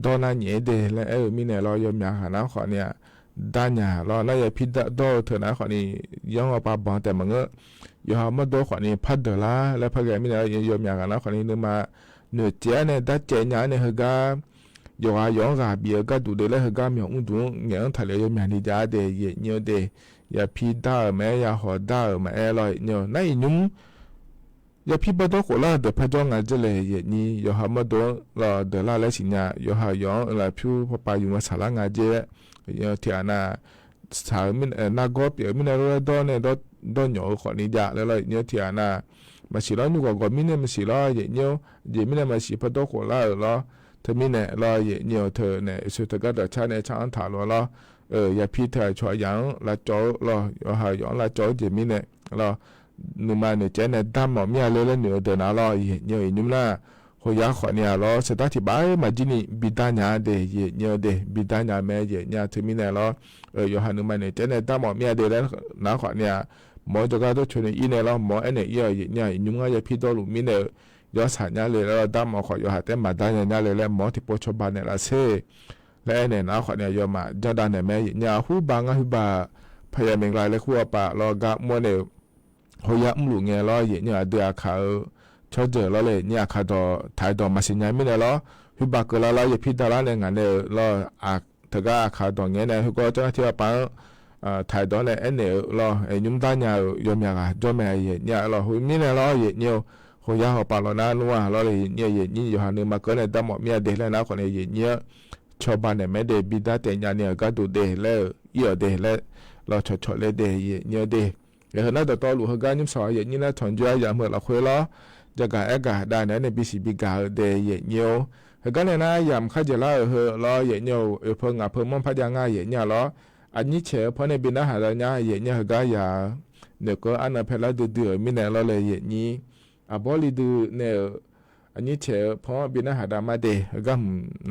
dawr nar nyaef-aer de laer aer-eu mirnae lawr yawmyaq ghaq nar khawfni-aq darnya lawr nar yapir dawr-eu teu nar khawfni yanr-awr pav banq taef maqngeur. Yawqha mawrdov khawfni par deuq lar laer par ghae mirnae lawr yawmyaq ghaq nar khawfni nuima noeqtsaev-aer nae darcaev nya-aer nae heugar, yawqghaq yawq-anr ghaq bif-eu gharduq de laer heugar myawq mr duq-anr ngaeq-anr taqlef yawmyaq ni jav-a de yaeq nyir-eu de. Yapi dar-euq maqaer, yahaw dar-euq maqaer lawr yaeq nyir-eu nar iqnymr yapi bawdawr khoflar-eu deuq parjawr nga dzer le yaeq nyir, yawqha mawrdo-anr lawr deuq lar laer siqnya, yawqha yawq-anr lafpyur pawpav yuf ma saqlar nga dzer-aer, tiqghaq nav saq-eu, nargawr pyeuf-eu mirnae lawr dawr nae dawrnyawq-eu khawfni jav laer lawr yaeq nyir-eu tiqghaq nav maqsiq lawr, nymrghawq ghawq mirnae maqsiq lawr yaeq nyir-eu, jeq mirnae maqsiq bawdawr khoflar-euq lawr. Teumirnae lawr yaeq nyir-eu teu nae iqsur teugar dawqcar nae car-anr taq lof-a lawr. Yapi teu aqcawq aqyaf-anr lavcawv-eu lawr, yawqha yawq-anr lavcawv-eu jeq mirnae lawr, nuima noeqtsaev nae darmawf mir-a le laer noeq-eu deuq nav lawr yaeq nyir-eu iqnymr nar, khoyar khawfni-aq lawr saqdar tiqpav-aer maqjir ni bidar nya-a de yaeq nyir-eu de, bidar nya mae yaeq nyir-a teumirnae lawr, yawqha nuima noeqtsaev nae darmawf mir-a de laer nar khawfni-aq, mawr-eu jawrgar dawrcoeni ir nae lawr mawr-awr aernaeq ir-awq yaeq nyir-a iqnymr ngar yapi dawrluf mirnae-eu yawr saq nya le laer lawr darmawf khawf yawqha taef-aer maqdar nya nya le laer mawr-awr tiqpov cawba naeqlaf sher laer aernaeq nar khawfni-aq yawmaf janrdav naeq mae yaeq nyir-a hurbaq ngar hurbaq paqya maqgaq laer kur-awr paf lawr gar mawr nae-euq khoyar mrluf ngae lawr yaeq nyir-eu aqdui aqkaq-eu tsawrjeuq lawr le nyir aqkaq dawq taq-aer dawq maqsiq nya mirnae lawr, huirbaq keuvlar lar yapi davlar nae ngaq nae-euq lawr, teugar aqkaq dawq ngae nae heugar janr-aer tiqpavpav-anr taq-aer dawq nae aernaeq-eu lawr, nymr dar nya-euq yawmyaq ghaq jawr mae yaeq nyir-a lawr, khoermirnae lawr yaeq nyir-eu khoyar hawpaf lawq nar nmr-a lawr le yaeq nyir-eu yaeq nyir yawqha nuima keuv nae darmawf mir-a de laer nar khawfni yaeq nyir-anr cawba naeq mae de bidar taef nyani-euq gharduq de laer-euq ir-awq de laer lawr cawqcawq le de yaeq nyir-eu de. Yaq heu nar dawqtawvluf heugar nymr sawq yaeq nyir nar tanqjoe aryamq heu lafkhoer lawr, jagaq aergaq dav naeq-aer nae bisiq bigaq-eu de yaeq nyir-or. Heugar nae nar yamq kharjeq lar-euq heu lawr yaeq nyir-or, oeqpeu ngaq peu manr par jav ngar yaeq nyir-a lawr, aqnyir caeq-eu paw nae bi narhaq dav nya yaeq nyir-a heugar yaq-eu noeqkeuv arnan paelar duidui-euq mirnae lawr le yaeq nyir, aqbawr li dui nae-euq aqnyir caeq-eu paw-anr bi narhaq dav ma de heugar hmq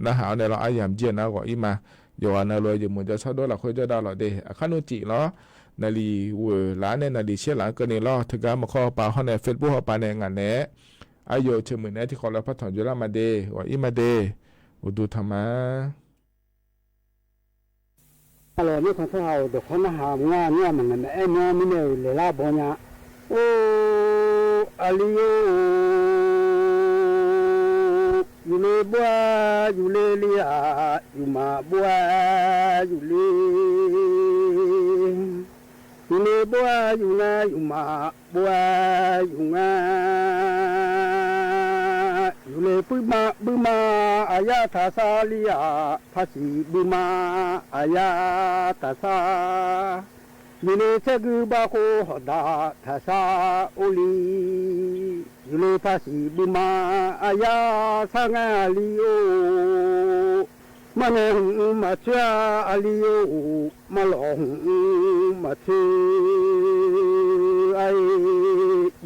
narhaq-awr nae lawr aryamq jir-eu nar ghawq ir ma. Yawqghaq navluf-eu jeqmuq jawrshar dov lafkhoer jawrdav lawq de aqkar nmr tif lawr, naqliq ghoeq laf-anr nae naqliq shaer laf-anr keuvni lawr teugar maqkawr hawpaf hawr nae Facebook hawpaf nae ngaq naeq-aer aqyawf-euq ceqmuiq naeq-aer tiqkawv lof par tanqjoe lar ma de ghawq ir ma de. Uqduq tanq ma. Arlawq, mirkhanq tsawrhaq-euq dawqkawq narhaq mr-a, nymr-aq maqngaeq maqaer myanr mirnae-euq laeqlar baw nya. Or, aqli-or, yufle bov-aer yufle le-aq, yufmaf bov-aer yufle. Yufle bov-aer yufngae, yufmaf bov-aer yufngae. Yufle buima buima aqyar taqsar li-aq, paqsiq buima aqyar taqsar. Yufle tsaergui barkhov hawqdaq taqsar or li. Yufle paqsiq buima aqyar sar ngae aqli-or. Marnae hmq maqtsoer-a aqli-or, marlawq hmq maqtsoer-a-e.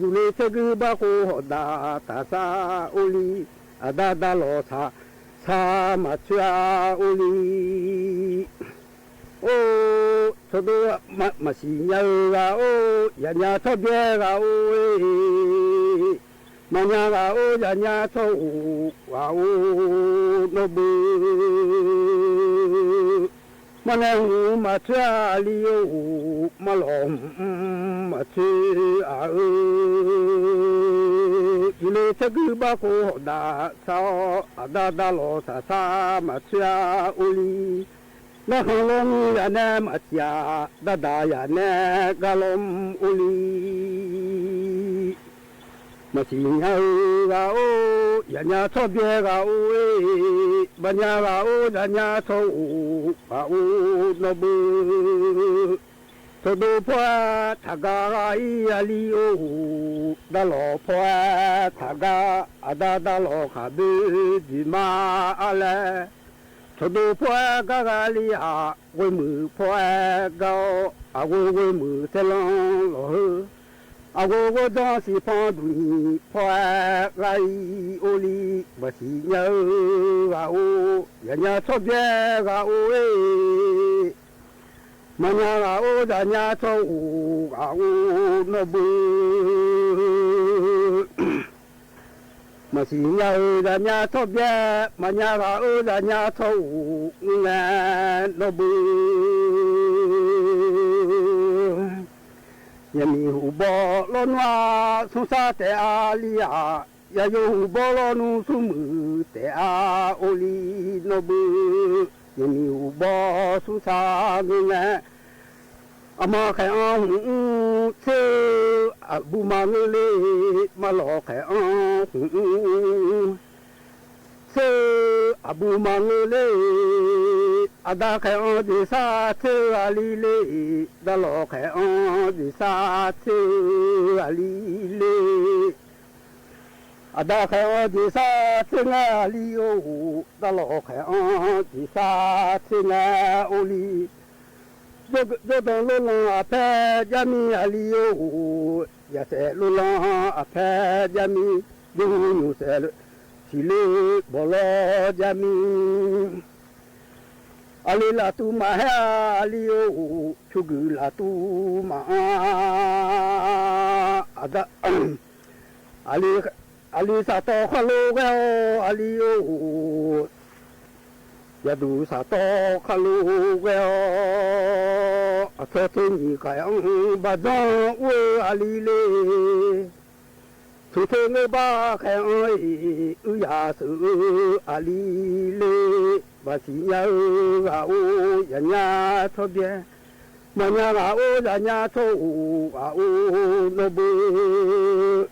Yufle tsaergui barkhov hawqdaq taqsar or li. Aqda da lawq saq sar maqtsoer-a or li. Or, tsawrdo maqsiq nya-eu ghaq-or, yaqnya tsawrbyaer ghaq-or-e. Maqnya ghaq-or, yaqnya tsawr-or ghaq-or, nawr beu. Marnae hmq maqtsoer-a aqli-or, marlawq hmq maqtsoer-a-eu. Yufle tsaergui barkhov hawqdaq sar-awr, aqda da lawq saq sar maqtsoer-a or li. Narkhan lawrni yaq nae maqsiq-aq, dardaq yaq nae gar lawrmr or li. Maqsiq nya-eu ghaq-or, yaqnya tsawrbyaer ghaq-or-e. Maqnya ghaq-or, yaqnya tsawr-or ghaq-or, nawr beu. Tsawrdo paw-aer taqgar ghaq-ir aqli-or, darlawq paw-aer taqgar aqda darlawq khaqboe jeq ma-ar laer. Tsawrdo paw-aer gar ghaq li-aq, ghoemuiq paw-aer gar-awr, aqghoe ghoemuiq saerlanr lawq heu. Aqghoe ghoerdanr siqpanq duqnyiq paw-aer ghaq-ir or li. Maqsiq nya-eu ghaq-or, yaqnya tsawrbyaer ghaq-or-e. Maqnya ghaq-or, yaqnya tsawr-or ghaq-or, nawr beu. Maqsiq nya-eu yaqnya tsawrbyaer, maqnya ghaq-or, yaqnya tsawr-or mrngae nawr beu. Yaqmiq huqbaw lawrnmr-a, smrsar taef-a li-aq, Yaqyo uqbawr lawnmr smrmuiq taef-a or li nawr beu, yawqmiq uqbawr smrsar ngeur ngae, aqma khaeq-anr hmq mr tser-eu, aqbur maqngeur le, marlawq khaeq-anr hmq mr tser-eu, aqbur maqngeur le, aqda khaeq-anr jeqsar tser-eu aqli le, darlawq khaeq-anr jeqsar tser-eu aqli le. Aqda khaeq-anr jeqsar tser ngae aqli or, darlawq khaeq-anr jeqsar tser ngae or li. Jawrdanq lorlanq aqpaer jarmir aqli or, yaqsaef lorlanq aqpaer jarmir, jawrhu nymq saef siqle bawqlawr jarmir. Aqli laftuv maqhaer-a aqli or, pyurguiq laftuv maqanr-a. Aqda, aqli, aqli saqtawv khar lof ghae-awr aqli or, yaqduq saqtawv khar lof ghae-awr, aqcawq tser nyiq khaeq-anr baqdzanr ur-eu aqli le. Tmqte ngeur bar khaeq-anr-iq uiryaq sheuq-eu aqli le. Maqsiq nya-eu ghaq or, zaqnya tsawrbyaer, maqnya ghaq or, zaqnya tsawr-or ghaq or nawr beu.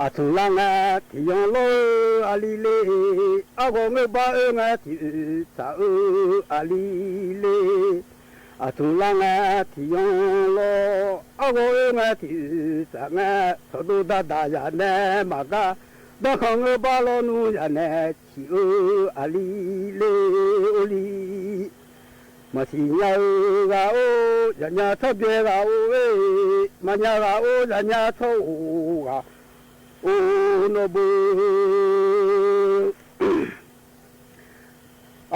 Aqtmq lar ngae tiq yanr lawr-eu aqli le. Arghawq ngeur bar oer ngae tiq oeq tsaq-eu aqli le. Aqtmq lar ngae tiq yanr lawr, arghawq oer ngae tiq oeq tsaq ngae, tsawqdov dardaq zaq nae maqgar, darkhanq ngeur bar lawnmr zaq nae ciq-eu aqli le or li. Maqsiq nya-eu ghaq or, zaqnya tsawrbyaer ghaq or-e, maqnya ghaq or, zaqnya tsawr-or ghaq or nawr beu.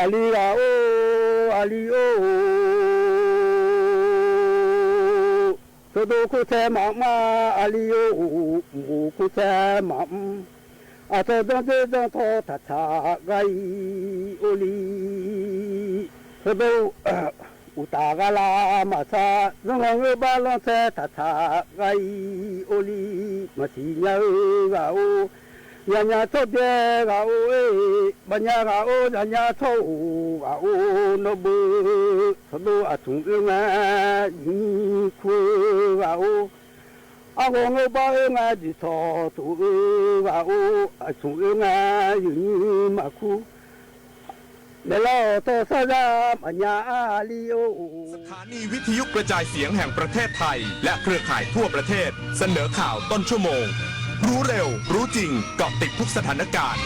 Aqli ghaq or, aqli or, tsawqdov kor tsaer maqmr-a aqli or, mq kor tsaer maqmr. Aqcawq janrdzer janrtawv taqtsaq ghaq-ir or li. Tsawqdov uqtaf ghaq lar maqsar, zanrghanq ngeur bar lanrtsaer taqtsaq ghaq-ir or li. Maqsiq nya-eu ghaq or, zaqnya tsawrbyaer ghaq or-e, maqnya ghaq or, zaqnya tsawr-or ghaq or nawr beu. Tsawqdov aqtmq oer ngae yuqnyir kur-eu ghaq or, arghawq ngeur bar oer ngae jeqtawq tov-eu ghaq or, aqtmq oer ngae yuqnyir maqkur. Maeqlar-awq tawv sarzar maqnya aqli or. สถานีวิทยุกระจายเสียงแห่งประเทศไทย และเครือข่ายทั่วประเทศ เสนอข่าวต้นชั่วโมง รู้เร็ว รู้จริง เกาะติดทุกสถานการณ์